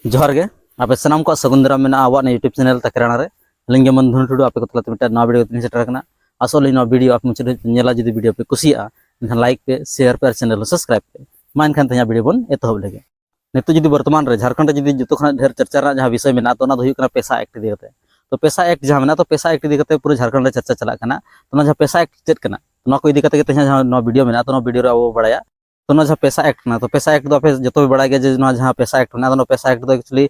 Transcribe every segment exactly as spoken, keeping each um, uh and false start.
ᱡᱚᱦᱟᱨ ᱜᱮ, ᱟᱯᱮ ᱥᱟᱱᱟᱢ ᱠᱚᱣᱟᱜ ᱥᱟᱹᱜᱩᱱ ᱫᱟᱨᱟᱢ ᱢᱮᱱᱟᱜᱼᱟ ᱟᱵᱚᱣᱟᱜ ᱱᱤᱭᱟᱹ YouTube ᱪᱮᱱᱮᱞ ᱛᱟᱠᱮᱨᱟᱱᱟ ᱨᱮ᱾ ᱟᱹᱞᱤᱧ ᱜᱮ ᱢᱚᱱ ᱫᱷᱚᱱ ᱴᱩᱰᱩ ᱟᱯᱮ ᱠᱚ ᱛᱟᱞᱟᱛᱮ ᱢᱤᱫᱴᱟᱝ ᱱᱟᱣᱟ ᱵᱷᱤᱰᱤᱭᱳ ᱠᱟᱛᱮ ᱞᱤᱧ ᱥᱮᱴᱮᱨ ᱟᱠᱟᱱᱟ᱾ ᱟᱥᱚᱜ ᱟᱹᱞᱤᱧ ᱱᱚᱣᱟ ᱵᱷᱤᱰᱤᱭᱳ ᱟᱯᱮ ᱢᱩᱪᱟᱹᱫ ᱫᱷᱟᱹᱵᱤᱡ ᱯᱮ ᱧᱮᱞᱟ᱾ ᱡᱩᱫᱤ ᱵᱷᱤᱰᱤᱭᱳ ᱯᱮ ᱠᱩᱥᱤᱭᱟᱜᱼᱟ, ᱮᱱᱠᱷᱟᱱ ᱞᱟᱭᱤᱠ ᱯᱮ, ᱥᱮᱭᱟᱨ ᱯᱮ ᱟᱨ ᱪᱮᱱᱮᱞ ᱦᱚᱸ ᱥᱟᱵᱥᱠᱨᱟᱭᱤᱵ ᱯᱮ᱾ ᱢᱟ ᱮᱱᱠᱷᱟᱱ ᱛᱮᱦᱮᱧᱟᱜ ᱵᱷᱤᱰᱤᱭᱳ ᱵᱚᱱ ᱮᱛᱚᱦᱚᱵ ᱞᱮᱜᱮ᱾ ᱱᱤᱛᱚᱜ ᱡᱩᱫᱤ ᱵᱚᱨᱛᱚᱢᱟᱱ ᱨᱮ ᱡᱷᱟᱲᱠᱷᱚᱸᱰ ᱨᱮ ᱡᱩᱫᱤ ᱡᱚᱛᱚ ᱠᱷᱚᱱᱟᱜ ᱰᱷᱮᱨ ᱪᱟᱨᱪᱟ ᱨᱮᱱᱟᱜ ᱡᱟᱦᱟᱸ ᱵᱤᱥᱚᱭ ᱢᱮᱱᱟᱜᱼᱟ, ᱛᱚ ᱚᱱᱟ ᱫᱚ ᱦᱩᱭᱩᱜ ᱠᱟᱱᱟ ᱯᱮᱥᱟ ᱮᱠᱴ ᱤᱫᱤ ᱠᱟᱛᱮ᱾ ᱛᱚ ᱯᱮᱥᱟ ᱮᱠᱴ ᱤᱫᱤ ᱠᱟᱛᱮ ᱯᱩᱨᱟᱹ ᱡᱷᱟᱲᱠᱷᱚᱸᱰ ᱨᱮ ᱪᱟᱨᱪᱟ ᱪᱟᱞᱟᱜ ᱠᱟᱱᱟ᱾ ᱛᱚ ᱚᱱᱟ ᱡᱟᱦᱟᱸ ᱯᱮᱥᱟ ᱮᱠᱴ ᱪᱮᱫ ᱠᱟᱱᱟ, ᱱᱚᱣᱟ ᱠᱚ ᱤᱫᱤ ᱠᱟᱛᱮ ᱜᱮ ᱛᱮᱦᱮᱧ ᱡᱟᱦᱟᱸ ᱱᱚᱣᱟ ᱵᱷᱤᱰᱤᱭᱳ ᱢᱮᱱᱟᱜᱼᱟ, ᱛᱚ ᱱᱚᱣᱟ ᱵᱷᱤᱰᱤᱭᱳ ᱨᱮ ᱟᱵᱚ ᱵᱚ ᱵᱟᱲᱟᱭᱟ᱾ ᱛᱚ ᱱᱚᱣᱟ ᱡᱟᱦᱟᱸ ᱯᱮᱥᱟ ᱮᱠᱴ ᱠᱟᱱᱟ, ᱛᱚ ᱯᱮᱥᱟ ᱮᱠᱴ ᱫᱚ ᱟᱯᱮ ᱡᱚᱛᱚ ᱯᱮ ᱵᱟᱲᱟᱭ ᱜᱮᱭᱟ ᱡᱮ ᱱᱚᱣᱟ ᱡᱟᱦᱟᱸ ᱯᱮᱥᱟ ᱮᱠᱴ ᱢᱮᱱᱟᱜᱼᱟ, ᱛᱚ ᱱᱚᱣᱟ ᱯᱮᱥᱟ ᱮᱠᱴ ᱫᱚ ᱮᱠᱪᱩᱭᱮᱞᱤ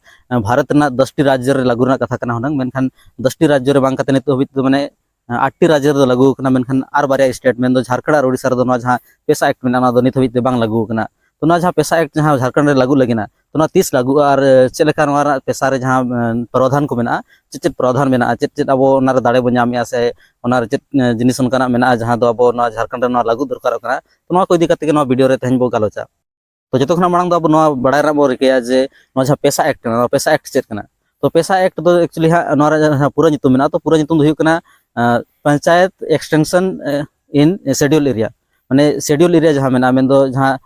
ᱵᱷᱟᱨᱚᱛ ᱨᱮᱱᱟᱜ ᱫᱚᱥᱴᱤ ᱨᱟᱡᱽᱡᱚ ᱨᱮ ᱞᱟᱹᱜᱩ ᱨᱮᱱᱟᱜ ᱠᱟᱛᱷᱟ ᱠᱟᱱᱟ ᱦᱩᱱᱟᱹᱝ, ᱢᱮᱱᱠᱷᱟᱱ ᱫᱚᱥᱴᱤ ᱨᱟᱡᱽᱡᱚ ᱨᱮ ᱵᱟᱝ ᱠᱟᱛᱮ ᱱᱤᱛᱚᱜ ᱦᱟᱹᱵᱤᱡ ᱫᱚ ᱢᱟᱱᱮ ᱟᱴᱴᱤ ᱨᱟᱡᱽᱡᱚ ᱨᱮᱫᱚ ᱞᱟᱹᱜᱩ ᱟᱠᱟᱱᱟ, ᱢᱮᱱᱠᱷᱟᱱ ᱟᱨ ᱵᱟᱨᱭᱟ ᱥᱴᱮᱴ ᱢᱮᱱᱫᱚ ᱡᱷᱟᱲᱠᱷᱚᱸᱰ ᱟᱨ ᱳᱰᱤᱥᱟ ᱨᱮᱫᱚ ᱱᱚᱣᱟ ᱡᱟᱦᱟᱸ ᱯᱮᱥᱟ ᱮᱠᱴ ᱢᱮᱱᱟᱜᱼᱟ, ᱚᱱᱟ ᱫᱚ ᱱᱤᱛ ᱦᱟᱹᱵᱤᱡ ᱛᱮ ᱵᱟᱝ ᱞᱟᱹᱜᱩ ᱟᱠᱟᱱᱟ᱾ ᱛᱚ ᱱᱚᱣᱟ ᱡᱟᱦᱟᱸ ᱯᱮᱥᱟ ᱮᱠᱴ ᱡᱟᱦᱟᱸ ᱡᱷᱟᱲᱠᱷᱚᱸᱰ ᱨᱮ ᱞᱟᱹᱜᱩ ᱞᱟᱹᱜᱤᱫ ᱱᱟ, ᱛᱚ ᱱᱚᱣᱟ ᱛᱤᱥ ᱞᱟᱹᱜᱩᱜᱼᱟ ᱟᱨ ᱪᱮᱫ ᱞᱮᱠᱟ ᱱᱚᱣᱟ ᱨᱮᱱᱟᱜ ᱯᱮᱥᱟ ᱨᱮ ᱡᱟᱦᱟᱸ ᱯᱨᱚᱫᱷᱟᱱ ᱠᱚ ᱢᱮᱱᱟᱜᱼᱟ, ᱪᱮᱫ ᱪᱮᱫ ᱯᱨᱚᱫᱷᱟᱱ ᱢᱮᱱᱟᱜᱼᱟ, ᱪᱮᱫ ᱪᱮᱫ ᱟᱵᱚ ᱚᱱᱟ ᱨᱮ ᱫᱟᱲᱮ ᱵᱚ ᱧᱟᱢᱮᱜᱼᱟ ᱥᱮ ᱚᱱᱟ ᱨᱮ ᱪᱮᱫ ᱡᱤᱱᱤᱥ ᱚᱱᱠᱟᱱᱟᱜ ᱢᱮᱱᱟᱜᱼᱟ ᱡᱟᱦᱟᱸ ᱫᱚ ᱟᱵᱚ ᱱᱚᱣᱟ ᱡᱷᱟᱲᱠᱷᱚᱸᱰ ᱨᱮ ᱱᱚᱣᱟ ᱞᱟᱹᱜᱩ ᱫᱚᱨᱠᱟᱨᱚᱜ ᱠᱟᱱᱟ, ᱛᱚ ᱱᱚᱣᱟ ᱠᱚ ᱤᱫᱤ ᱠᱟᱛᱮ ᱜᱮ ᱱᱚᱣᱟ ᱵᱷᱤᱰᱤᱭᱳ ᱨᱮ ᱛᱮᱦᱮᱧ ᱵᱚ ᱜᱟᱞᱚᱪᱟ᱾ ᱛᱚ ᱡᱚᱛᱚ ᱠᱷᱚᱱᱟᱜ ᱢᱟᱲᱟᱝ ᱫᱚ ᱟᱵᱚ ᱱᱚᱣᱟ ᱵᱟᱲᱟᱭ ᱨᱮᱱᱟᱜ ᱵᱚ ᱨᱤᱠᱟᱹᱭᱟ ᱡᱮ ᱱᱚᱣᱟ ᱡᱟᱦᱟᱸ ᱯᱮᱥᱟ ᱮᱠᱴ ᱠᱟᱱᱟ, ᱱᱚᱣᱟ ᱯᱮᱥᱟ ᱮᱠᱴ ᱪᱮᱫ ᱠᱟᱱᱟ? ᱛᱚ ᱯᱮᱥᱟ ᱮᱠᱴ ᱫᱚ ᱮᱠᱪᱩᱭᱮᱞᱤ ᱦᱟᱸᱜ ᱱᱚᱣᱟ ᱨᱮᱭᱟᱜ ᱡᱟᱦᱟᱸ ᱯᱩᱨᱟᱹ ᱧᱩᱛᱩᱢ ᱢᱮᱱᱟᱜᱼᱟ, ᱛᱚ ᱯᱩᱨᱟᱹ ᱧᱩᱛᱩᱢ ᱫᱚ ᱦᱩᱭᱩᱜ ᱠᱟᱱᱟ ᱯᱚᱧᱪᱟᱭᱮᱛ ᱮᱠᱥᱴᱮᱱᱥᱚᱱ ᱤᱱ ᱥᱮᱰᱤᱭᱩᱞ ᱮᱨᱤᱭᱟ᱾ ᱢᱟᱱᱮ ᱥᱮᱰᱤᱭᱩᱞ ᱮᱨᱤᱭᱟ ᱡᱟᱦᱟᱸ ᱢᱮᱱᱟᱜᱼᱟ, ᱢᱮᱱᱫᱚ ᱡᱟᱦᱟᱸ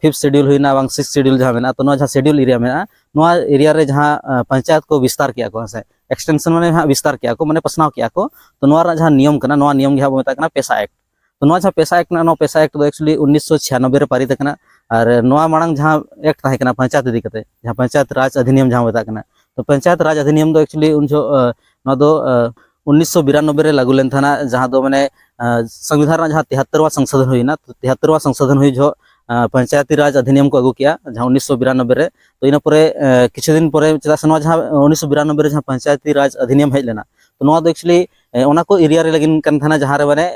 ᱯᱷᱤᱯᱛᱷ ᱥᱮᱰᱤᱭᱩᱞ ᱦᱩᱭᱱᱟ ᱵᱟᱝ ᱥᱤᱠᱥ ᱥᱮᱰᱤᱭᱩᱞ ᱡᱟᱦᱟᱸ ᱢᱮᱱᱟᱜᱼᱟ, ᱛᱚ ᱱᱚᱣᱟ ᱡᱟᱦᱟᱸ ᱥᱮᱰᱤᱭᱩᱞ ᱮᱨᱤᱭᱟ ᱢᱮᱱᱟᱜᱼᱟ, ᱱᱚᱣᱟ ᱮᱨᱤᱭᱟ ᱨᱮ ᱡᱟᱦᱟᱸ ᱯᱚᱧᱪᱟᱭᱮᱛ ᱠᱚ ᱵᱤᱥᱛᱟᱨ ᱠᱮᱜᱼᱟ ᱠᱚ, ᱦᱮᱸ ᱥᱮ, ᱮᱠᱥᱴᱮᱱᱥᱚᱱ ᱢᱟᱱᱮ ᱦᱟᱸᱜ ᱵᱤᱥᱛᱟᱨ ᱠᱮᱜᱼᱟ ᱠᱚ, ᱢᱟᱱᱮ ᱯᱟᱥᱱᱟᱣ ᱠᱮᱜᱼᱟ ᱠᱚ᱾ ᱛᱚ ᱱᱚᱣᱟ ᱨᱮᱱᱟᱜ ᱡᱟᱦᱟᱸ ᱱᱤᱭᱚᱢ ᱠᱟᱱᱟ, ᱱᱚᱣᱟ ᱱᱤᱭᱚᱢ ᱜᱮ ᱦᱟᱸᱜ ᱵᱚ ᱢᱮᱛᱟᱜ ᱠᱟᱱᱟ ᱯᱮᱥᱟ ᱮᱠᱴ᱾ ᱛᱚ ᱱᱚᱣᱟ ᱡᱟᱦᱟᱸ ᱯᱮᱥᱟ ᱮᱠᱴ ᱢᱮᱱᱟᱜᱼᱟ, ᱱᱚᱣᱟ ᱯᱮᱥᱟ ᱮᱠᱴ ᱫᱚ ᱮᱠᱪᱩᱭᱮᱞᱤ ᱩᱱᱤᱥᱥᱚ ᱪᱷᱤᱭᱟᱱᱚᱵᱵᱳᱭ ᱨᱮ ᱯᱟᱨᱤᱛ ᱟᱠᱟᱱᱟ᱾ ᱟᱨ ᱱᱚᱣᱟ ᱢᱟᱲᱟᱝ ᱡᱟᱦᱟᱸ ᱮᱠᱴ ᱛᱟᱦᱮᱸ ᱠᱟᱱᱟ ᱯᱚᱧᱪᱟᱭᱮᱛ ᱤᱫᱤ ᱠᱟᱛᱮ, ᱡᱟᱦᱟᱸ ᱯᱚᱧᱪᱟᱭᱮᱛ ᱨᱟᱡᱽ ᱚᱫᱷᱤᱱᱤᱭᱚᱢ ᱡᱟᱦᱟᱸ ᱢᱮᱛᱟᱜ ᱠᱟᱱᱟ, ᱛᱚ ᱯᱚᱧᱪᱟᱭᱮᱛ ᱨᱟᱡᱽ ᱚᱫᱷᱤᱱᱤᱭᱚᱢ ᱫᱚ ᱮᱠᱪᱩᱭᱮᱞᱤ ᱩᱱ ᱡᱚᱦᱚᱜ ᱱᱚᱣᱟ ᱫᱚ ᱩᱱᱤᱥᱥᱚ ᱵᱤᱨᱟᱱᱚᱵᱵᱳᱭ ᱨᱮ ᱞᱟᱹᱜᱩ ᱞᱮᱱ ᱛᱟᱦᱮᱱᱟ, ᱡᱟᱦᱟᱸ ᱫᱚ ᱢᱟᱱᱮ ᱥᱚᱝᱵᱤᱫᱷᱟᱱ ᱨᱮᱱᱟᱜ ᱡᱟᱦᱟᱸ ᱛᱤᱦᱟᱛᱛᱚᱨ ᱣᱟ ᱥᱚᱝᱥᱳᱫᱷᱚᱱ ᱦᱩᱭᱱᱟ, ᱛᱤᱦᱟᱛᱛᱚᱨ ᱣᱟ ᱥᱚᱝᱥᱳᱫᱷᱚᱱ ᱦᱩᱭ ᱡᱚᱦᱚᱜ ᱯᱚᱧᱪᱟᱭᱮᱛᱤ ᱨᱟᱡᱽ ᱚᱫᱷᱤᱱᱤᱭᱚᱢ ᱠᱚ ᱟᱹᱜᱩ ᱠᱮᱜᱼᱟ, ᱡᱟᱦᱟᱸ ᱩᱱᱤᱥᱥᱚ ᱵᱤᱨᱟᱱᱚᱵᱵᱳᱭ ᱨᱮ᱾ ᱛᱚ ᱤᱱᱟᱹ ᱯᱚᱨᱮ ᱠᱤᱪᱷᱩ ᱫᱤᱱ ᱯᱚᱨᱮ, ᱪᱮᱫᱟᱜ ᱥᱮ ᱱᱚᱣᱟ ᱡᱟᱦᱟᱸ ᱩᱱᱤᱥᱥᱚ ᱵᱤᱨᱟᱱᱚᱵᱵᱳᱭ ᱨᱮ ᱡᱟᱦᱟᱸ ᱯᱚᱧᱪᱟᱭᱮᱛᱤ ᱨᱟᱡᱽ ᱚᱫᱷᱤᱱᱤᱭᱚᱢ ᱦᱮᱡ ᱞᱮᱱᱟ, ᱛᱚ ᱱᱚᱣᱟ ᱫᱚ ᱮᱠᱪᱩᱭᱮᱞᱤ ᱚᱱᱟ ᱠᱚ ᱮᱨᱤᱭᱟ ᱨᱮ ᱞᱟᱹᱜᱤᱫ ᱠᱟᱱ ᱛᱟᱦᱮᱱᱟ ᱡᱟᱦᱟᱸ ᱨᱮ ᱢᱟᱱᱮ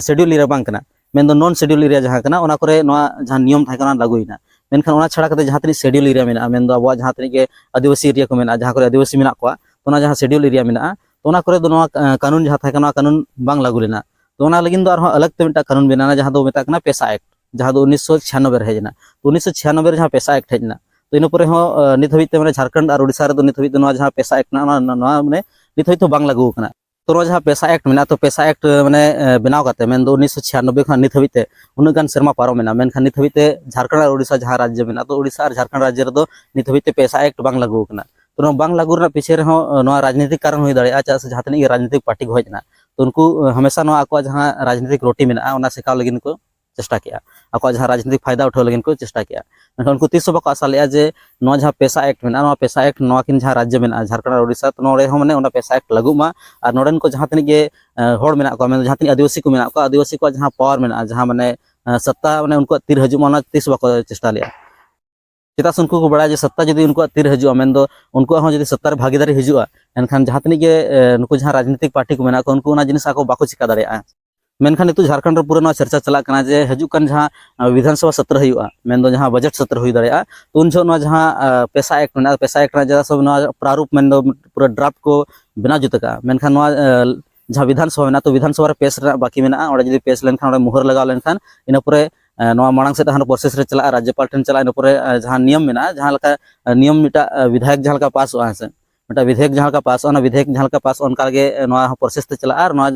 ᱥᱮᱰᱤᱭᱩᱞ ᱮᱨᱤᱭᱟ ᱵᱟᱝ ᱠᱟᱱᱟ, ᱢᱮᱱᱫᱚ ᱱᱚᱱ ᱥᱮᱰᱤᱭᱩᱞ ᱮᱨᱤᱭᱟ ᱡᱟᱦᱟᱸ ᱠᱟᱱᱟ, ᱚᱱᱟ ᱠᱚᱨᱮ ᱱᱚᱣᱟ ᱡᱟᱦᱟᱸ ᱱᱤᱭᱚᱢ ᱛᱟᱦᱮᱸ ᱠᱟᱱᱟ, ᱚᱱᱟ ᱞᱟᱹᱜᱩᱭᱮᱱᱟ᱾ ᱢᱮᱱᱠᱷᱟᱱ ᱚᱱᱟ ᱪᱷᱟᱲᱟ ᱠᱟᱛᱮ ᱡᱟᱦᱟᱸ ᱛᱤᱱᱟᱹᱜ ᱥᱮᱰᱤᱭᱩᱞ ᱮᱨᱤᱭᱟ ᱢᱮᱱᱟᱜᱼᱟ, ᱢᱮᱱᱫᱚ ᱟᱵᱚᱣᱟᱜ ᱡᱟᱦᱟᱸ ᱛᱤᱱᱟᱹᱜ ᱜᱮ ᱟᱹᱫᱤᱵᱟᱹᱥᱤ ᱮᱨᱤᱭᱟ ᱠᱚ ᱢᱮᱱᱟᱜᱼᱟ, ᱡᱟᱦᱟᱸ ᱠᱚᱨᱮ ᱟᱹᱫᱤᱵᱟᱹᱥᱤ ᱢᱮᱱᱟᱜ ᱠᱚᱣᱟ, ᱛᱚ ᱚᱱᱟ ᱡᱟᱦᱟᱸ ᱥᱮᱰᱤᱭᱩᱞ ᱮᱨᱤᱭᱟ ᱢᱮᱱᱟᱜᱼᱟ, ᱛᱚ ᱚᱱᱟ ᱠᱚᱨᱮ ᱫᱚ ᱱᱚᱣᱟ ᱠᱟᱹᱱᱩᱱ ᱡᱟᱦᱟᱸ ᱛᱟᱦᱮᱸ ᱠᱟᱱᱟ, ᱱᱚᱣᱟ ᱠᱟᱹᱱᱩᱱ ᱵᱟᱝ ᱞᱟᱹᱜᱩ ᱞᱮᱱᱟ᱾ ᱛᱚ ᱚᱱᱟ ᱞᱟᱹᱜᱤᱫ ᱫᱚ ᱟᱨᱦᱚᱸ ᱟᱞᱟᱜᱽ ᱛᱮ ᱢᱤᱫᱴᱟᱝ ᱠᱟᱹᱱᱩᱱ ᱵᱮᱱᱟᱣ ᱮᱱᱟ, ᱡᱟᱦᱟᱸ ᱫᱚ ᱢᱮᱛᱟᱜ ᱠᱟᱱᱟ ᱯᱮᱥᱟ ᱮᱠᱴ, ᱡᱟᱦᱟᱸ ᱫᱚ ᱩᱱᱤᱥᱥᱚ ᱪᱷᱤᱭᱟᱱᱚᱵᱵᱳᱭ ᱨᱮ ᱦᱮᱡ ᱮᱱᱟ᱾ ᱛᱚ ᱩᱱᱤᱥᱥᱚ ᱪᱷᱤᱭᱟᱱᱚᱵᱵᱳᱭ ᱨᱮ ᱡᱟᱦᱟᱸ ᱯᱮᱥᱟ ᱮᱠᱴ ᱦᱮᱡ ᱮᱱᱟ, ᱛᱚ ᱤᱱᱟᱹ ᱯᱚᱨᱮ ᱦᱚᱸ ᱱᱤᱛ ᱦᱟᱹᱵᱤᱡ ᱛᱮ ᱢᱟᱱᱮ ᱡᱷᱟᱲᱠᱷᱚᱸᱰ ᱟᱨ ᱳᱰᱤᱥᱟ ᱨᱮᱫᱚ ᱱᱤᱛ ᱦᱟᱹᱵᱤᱡ ᱫᱚ ᱱᱚᱣᱟ ᱡᱟᱦᱟᱸ ᱯᱮᱥᱟ ᱮᱠᱴ ᱢᱮᱱᱟᱜᱼᱟ, ᱚᱱᱟ ᱱᱚᱣᱟ ᱢᱟᱱᱮ ᱱᱤᱛ ᱦᱟᱹᱵᱤᱡ ᱫᱚ ᱵᱟᱝ ᱞᱟᱹᱜᱩ ᱟᱠᱟᱱᱟ᱾ ᱛᱚ ᱱᱚᱣᱟ ᱡᱟᱦᱟᱸ ᱯᱮᱥᱟ ᱮᱠᱴ ᱢᱮᱱᱟᱜᱼᱟ, ᱛᱚ ᱯᱮᱥᱟ ᱮᱠᱴ ᱢᱟᱱᱮ ᱵᱮᱱᱟᱣ ᱠᱟᱛᱮ, ᱢᱮᱱᱫᱚ ᱩᱱᱤᱥᱥᱚ ᱪᱷᱤᱭᱟᱱᱚᱵᱵᱳᱭ ᱠᱷᱚᱱᱟᱜ ᱱᱤᱛ ᱦᱟᱹᱵᱤᱡ ᱛᱮ ᱩᱱᱟᱹᱜ ᱜᱟᱱ ᱥᱮᱨᱢᱟ ᱯᱟᱨᱚᱢ ᱮᱱᱟ, ᱢᱮᱱᱠᱷᱟᱱ ᱱᱤᱛ ᱦᱟᱹᱵᱤᱡ ᱛᱮ ᱡᱷᱟᱲᱠᱷᱚᱸᱰ ᱟᱨ ᱳᱰᱤᱥᱟ ᱡᱟᱦᱟᱸ ᱨᱟᱡᱽᱡᱚ ᱢᱮᱱᱟᱜᱼᱟ, ᱛᱚ ᱳᱰᱤᱥᱟ ᱟᱨ ᱡᱷᱟᱲᱠᱷᱚᱸᱰ ᱨᱟᱡᱽᱡᱚ ᱨᱮᱫᱚ ᱱᱤᱛ ᱦᱟᱹᱵᱤᱡ ᱛᱮ ᱯᱮᱥᱟ ᱮᱠᱴ ᱵᱟᱝ ᱞᱟᱹᱜᱩ ᱟᱠᱟᱱᱟ᱾ ᱛᱚ ᱱᱚᱣᱟ ᱵᱟᱝ ᱞᱟᱹᱜᱩ ᱨᱮᱱᱟᱜ ᱯᱤᱪᱷᱮ ᱨᱮᱦᱚᱸ ᱱᱚᱣᱟ ᱨᱟᱡᱽᱱᱤᱛᱤᱠ ᱠᱟᱨᱚᱱ ᱦᱩᱭ ᱫᱟᱲᱮᱭᱟᱜᱼᱟ, ᱪᱮᱫᱟᱜ ᱥᱮ ᱡᱟᱦᱟᱸ ᱛᱤᱱᱟᱹᱜ ᱜᱮ ᱨᱟᱡᱽᱱᱤᱛᱤᱠ ᱯᱟᱨᱴᱤ ᱠᱚ ᱦᱮᱡ ᱮᱱᱟ, ᱛᱚ ᱩᱱᱠᱩ ᱦᱟᱢᱮᱥᱟ ᱱᱚᱣᱟ ᱟᱠᱚᱣᱟᱜ ᱡᱟᱦᱟᱸ ᱨᱟᱡᱽᱱᱤᱛᱤᱠ ᱨᱩᱴᱤ ᱢᱮᱱᱟᱜᱼᱟ, ᱚᱱᱟ ᱥᱮᱠᱟᱣ ᱞᱟᱹᱜᱤᱫ ᱠᱚ ᱪᱮᱥᱴᱟ ᱠᱮᱜᱼᱟ, ᱟᱠᱚᱣᱟᱜ ᱡᱟᱦᱟᱸ ᱨᱟᱡᱽᱱᱤᱛᱤᱠ ᱯᱷᱟᱭᱫᱟ ᱩᱴᱷᱟᱹᱣ ᱞᱟᱹᱜᱤᱫ ᱠᱚ ᱪᱮᱥᱴᱟ ᱠᱮᱜᱼᱟ᱾ ᱢᱮᱱᱠᱷᱟᱱ ᱩᱱᱠᱩ ᱛᱤᱥ ᱦᱚᱸ ᱵᱟᱠᱚ ᱟᱥᱟ ᱞᱮᱜᱼᱟ ᱡᱮ ᱱᱚᱣᱟ ᱡᱟᱦᱟᱸ ᱯᱮᱥᱟ ᱮᱠᱴ ᱢᱮᱱᱟᱜᱼᱟ, ᱱᱚᱣᱟ ᱯᱮᱥᱟ ᱮᱠᱴ ᱱᱚᱣᱟ ᱠᱤᱱ ᱡᱟᱦᱟᱸ ᱨᱟᱡᱽᱡᱚ ᱢᱮᱱᱟᱜᱼᱟ, ᱡᱷᱟᱲᱠᱷᱚᱸᱰ ᱟᱨ ᱳᱰᱤᱥᱟ, ᱛᱚ ᱱᱚᱰᱮ ᱦᱚᱸ ᱢᱟᱱᱮ ᱚᱱᱟ ᱯᱮᱥᱟ ᱮᱠᱴ ᱞᱟᱹᱜᱩᱜ ᱢᱟ ᱟᱨ ᱱᱚᱰᱮᱱ ᱠᱚ ᱡᱟᱦᱟᱸ ᱛᱤᱱᱟᱹᱜ ᱜᱮ ᱦᱚᱲ ᱢᱮᱱᱟᱜ ᱠᱚᱣᱟ, ᱢᱮᱱᱫᱚ ᱡᱟᱦᱟᱸ ᱛᱤᱱᱟᱹᱜ ᱟᱹᱫᱤᱵᱟᱹᱥᱤ ᱠᱚ ᱢᱮᱱᱟᱜ ᱠᱚᱣᱟ, ᱟᱹᱫᱤᱵᱟᱹᱥᱤ ᱠᱚᱣᱟᱜ ᱡᱟᱦᱟᱸ ᱯᱟᱣᱟᱨ ᱢᱮᱱᱟᱜᱼᱟ, ᱡᱟᱦᱟᱸ ᱢᱟᱱᱮ ᱥᱚᱛᱛᱟ ᱢᱟᱱᱮ ᱩᱱᱠᱩᱣᱟᱜ ᱛᱤᱨ ᱦᱤᱡᱩᱜ ᱢᱟ, ᱚᱱᱟ ᱛᱤᱥ ᱵᱟᱠᱚ ᱪᱮᱥᱴᱟ ᱞᱮᱜᱼᱟ᱾ ᱪᱮᱫᱟᱜ ᱥᱮ ᱩᱱᱠᱩ ᱠᱚ ᱵᱟᱲᱟᱭᱟ ᱡᱮ ᱥᱚᱛᱛᱟ ᱡᱩᱫᱤ ᱩᱱᱠᱩᱣᱟᱜ ᱛᱤᱨ ᱦᱤᱡᱩᱜᱼᱟ, ᱢᱮᱱᱫᱚ ᱩᱱᱠᱩᱣᱟᱜ ᱦᱚᱸ ᱡᱩᱫᱤ ᱥᱚᱛᱛᱟ ᱨᱮ ᱵᱷᱟᱜᱤᱫᱟᱨᱤ ᱦᱤᱡᱩᱜᱼᱟ, ᱮᱱᱠᱷᱟᱱ ᱡᱟᱦᱟᱸ ᱛᱤᱱᱟᱹᱜ ᱜᱮ ᱱᱩᱠᱩ ᱡᱟᱦᱟᱸ ᱨᱟᱡᱽᱱᱤᱛᱤᱠ ᱯᱟᱨᱴᱤ ᱠᱚ ᱢᱮᱱᱟᱜ ᱠᱚᱣᱟ, ᱩᱱᱠᱩ ᱚᱱᱟ ᱡᱤᱱᱤᱥ ᱟᱠᱚ ᱵᱟᱠᱚ ᱪᱤᱠᱟ ᱫᱟᱲᱮᱭᱟᱜᱼᱟ᱾ ᱢᱮᱱᱠᱷᱟᱱ ᱱᱤᱛᱚᱜ ᱡᱷᱟᱲᱠᱷᱚᱸᱰ ᱨᱮ ᱯᱩᱨᱟᱹ ᱱᱚᱣᱟ ᱪᱟᱨᱪᱟ ᱪᱟᱞᱟᱜ ᱠᱟᱱᱟ ᱡᱮ ᱦᱤᱡᱩᱜ ᱠᱟᱱ ᱡᱟᱦᱟᱸ ᱵᱤᱫᱷᱟᱱ ᱥᱚᱵᱷᱟ ᱥᱚᱛᱨᱚ ᱦᱩᱭᱩᱜᱼᱟ, ᱢᱮᱱᱫᱚ ᱡᱟᱦᱟᱸ ᱵᱟᱡᱮᱴ ᱥᱚᱛᱨᱚ ᱦᱩᱭ ᱫᱟᱲᱮᱭᱟᱜᱼᱟ, ᱛᱚ ᱩᱱ ᱡᱚᱦᱚᱜ ᱱᱚᱣᱟ ᱡᱟᱦᱟᱸ ᱯᱮᱥᱟ ᱮᱠᱴ ᱢᱮᱱᱟᱜᱼᱟ, ᱯᱮᱥᱟ ᱮᱠᱴ ᱨᱮᱱᱟᱜ ᱡᱟᱦᱟᱸ ᱥᱚᱵ ᱱᱚᱣᱟ ᱯᱨᱟᱨᱩᱯ, ᱢᱮᱱᱫᱚ ᱯᱩᱨᱟᱹ ᱰᱨᱟᱯᱴ ᱠᱚ ᱵᱮᱱᱟᱣ ᱡᱩᱛ ᱟᱠᱟᱫᱼᱟ᱾ ᱢᱮᱱᱠᱷᱟᱱ ᱱᱚᱣᱟ ᱡᱟᱦᱟᱸ ᱵᱤᱫᱷᱟᱱ ᱥᱚᱵᱷᱟ ᱢᱮᱱᱟᱜᱼᱟ, ᱛᱚ ᱵᱤᱫᱷᱟᱱ ᱥᱚᱵᱷᱟ ᱨᱮ ᱯᱮᱥ ᱨᱮᱱᱟᱜ ᱵᱟᱹᱠᱤ ᱢᱮᱱᱟᱜᱼᱟ, ᱚᱸᱰᱮ ᱡᱩᱫᱤ ᱯᱮᱥ ᱞᱮᱱᱠᱷᱟᱱ, ᱚᱸᱰᱮ ᱢᱩᱦᱟᱹᱨ ᱞᱟᱜᱟᱣ ᱞᱮᱱᱠᱷᱟᱱ, ᱤᱱᱟᱹ ᱯᱚᱨᱮ ᱱᱚᱣᱟ ᱢᱟᱲᱟᱝ ᱥᱮᱫ ᱦᱟᱱᱟ ᱯᱨᱚᱥᱮᱥ ᱨᱮ ᱪᱟᱞᱟᱜᱼᱟ, ᱨᱟᱡᱽᱡᱚᱯᱟᱞ ᱴᱷᱮᱱ ᱪᱟᱞᱟᱜᱼᱟ, ᱤᱱᱟᱹ ᱯᱚᱨᱮ ᱡᱟᱦᱟᱸ ᱱᱤᱭᱚᱢ ᱢᱮᱱᱟᱜᱼᱟ, ᱡᱟᱦᱟᱸ ᱞᱮᱠᱟ ᱱᱤᱭᱚᱢ ᱢᱤᱫᱴᱟᱜ ᱵᱤᱫᱷᱟᱭᱚᱠ ᱡᱟᱦᱟᱸ ᱞᱮᱠᱟ ᱯᱟᱥᱚᱜᱼᱟ, ᱦᱮᱸ ᱥᱮ, ᱢᱤᱫᱴᱟᱝ ᱵᱤᱫᱷᱮᱭᱚᱠ ᱡᱟᱦᱟᱸ ᱞᱮᱠᱟ ᱯᱟᱥᱚᱜᱼᱟ, ᱚᱱᱟ ᱵᱤᱫᱷᱮᱭᱚᱠ ᱡᱟᱦᱟᱸ ᱞᱮᱠᱟ ᱯᱟᱥᱚᱜᱼᱟ, ᱚᱱᱠᱟ ᱜᱮ ᱱᱚᱣᱟ ᱦᱚᱸ ᱯᱨᱚᱥᱮᱥ ᱛᱮ ᱪᱟᱞᱟᱜᱼᱟ ᱟᱨ ᱱᱚᱣᱟ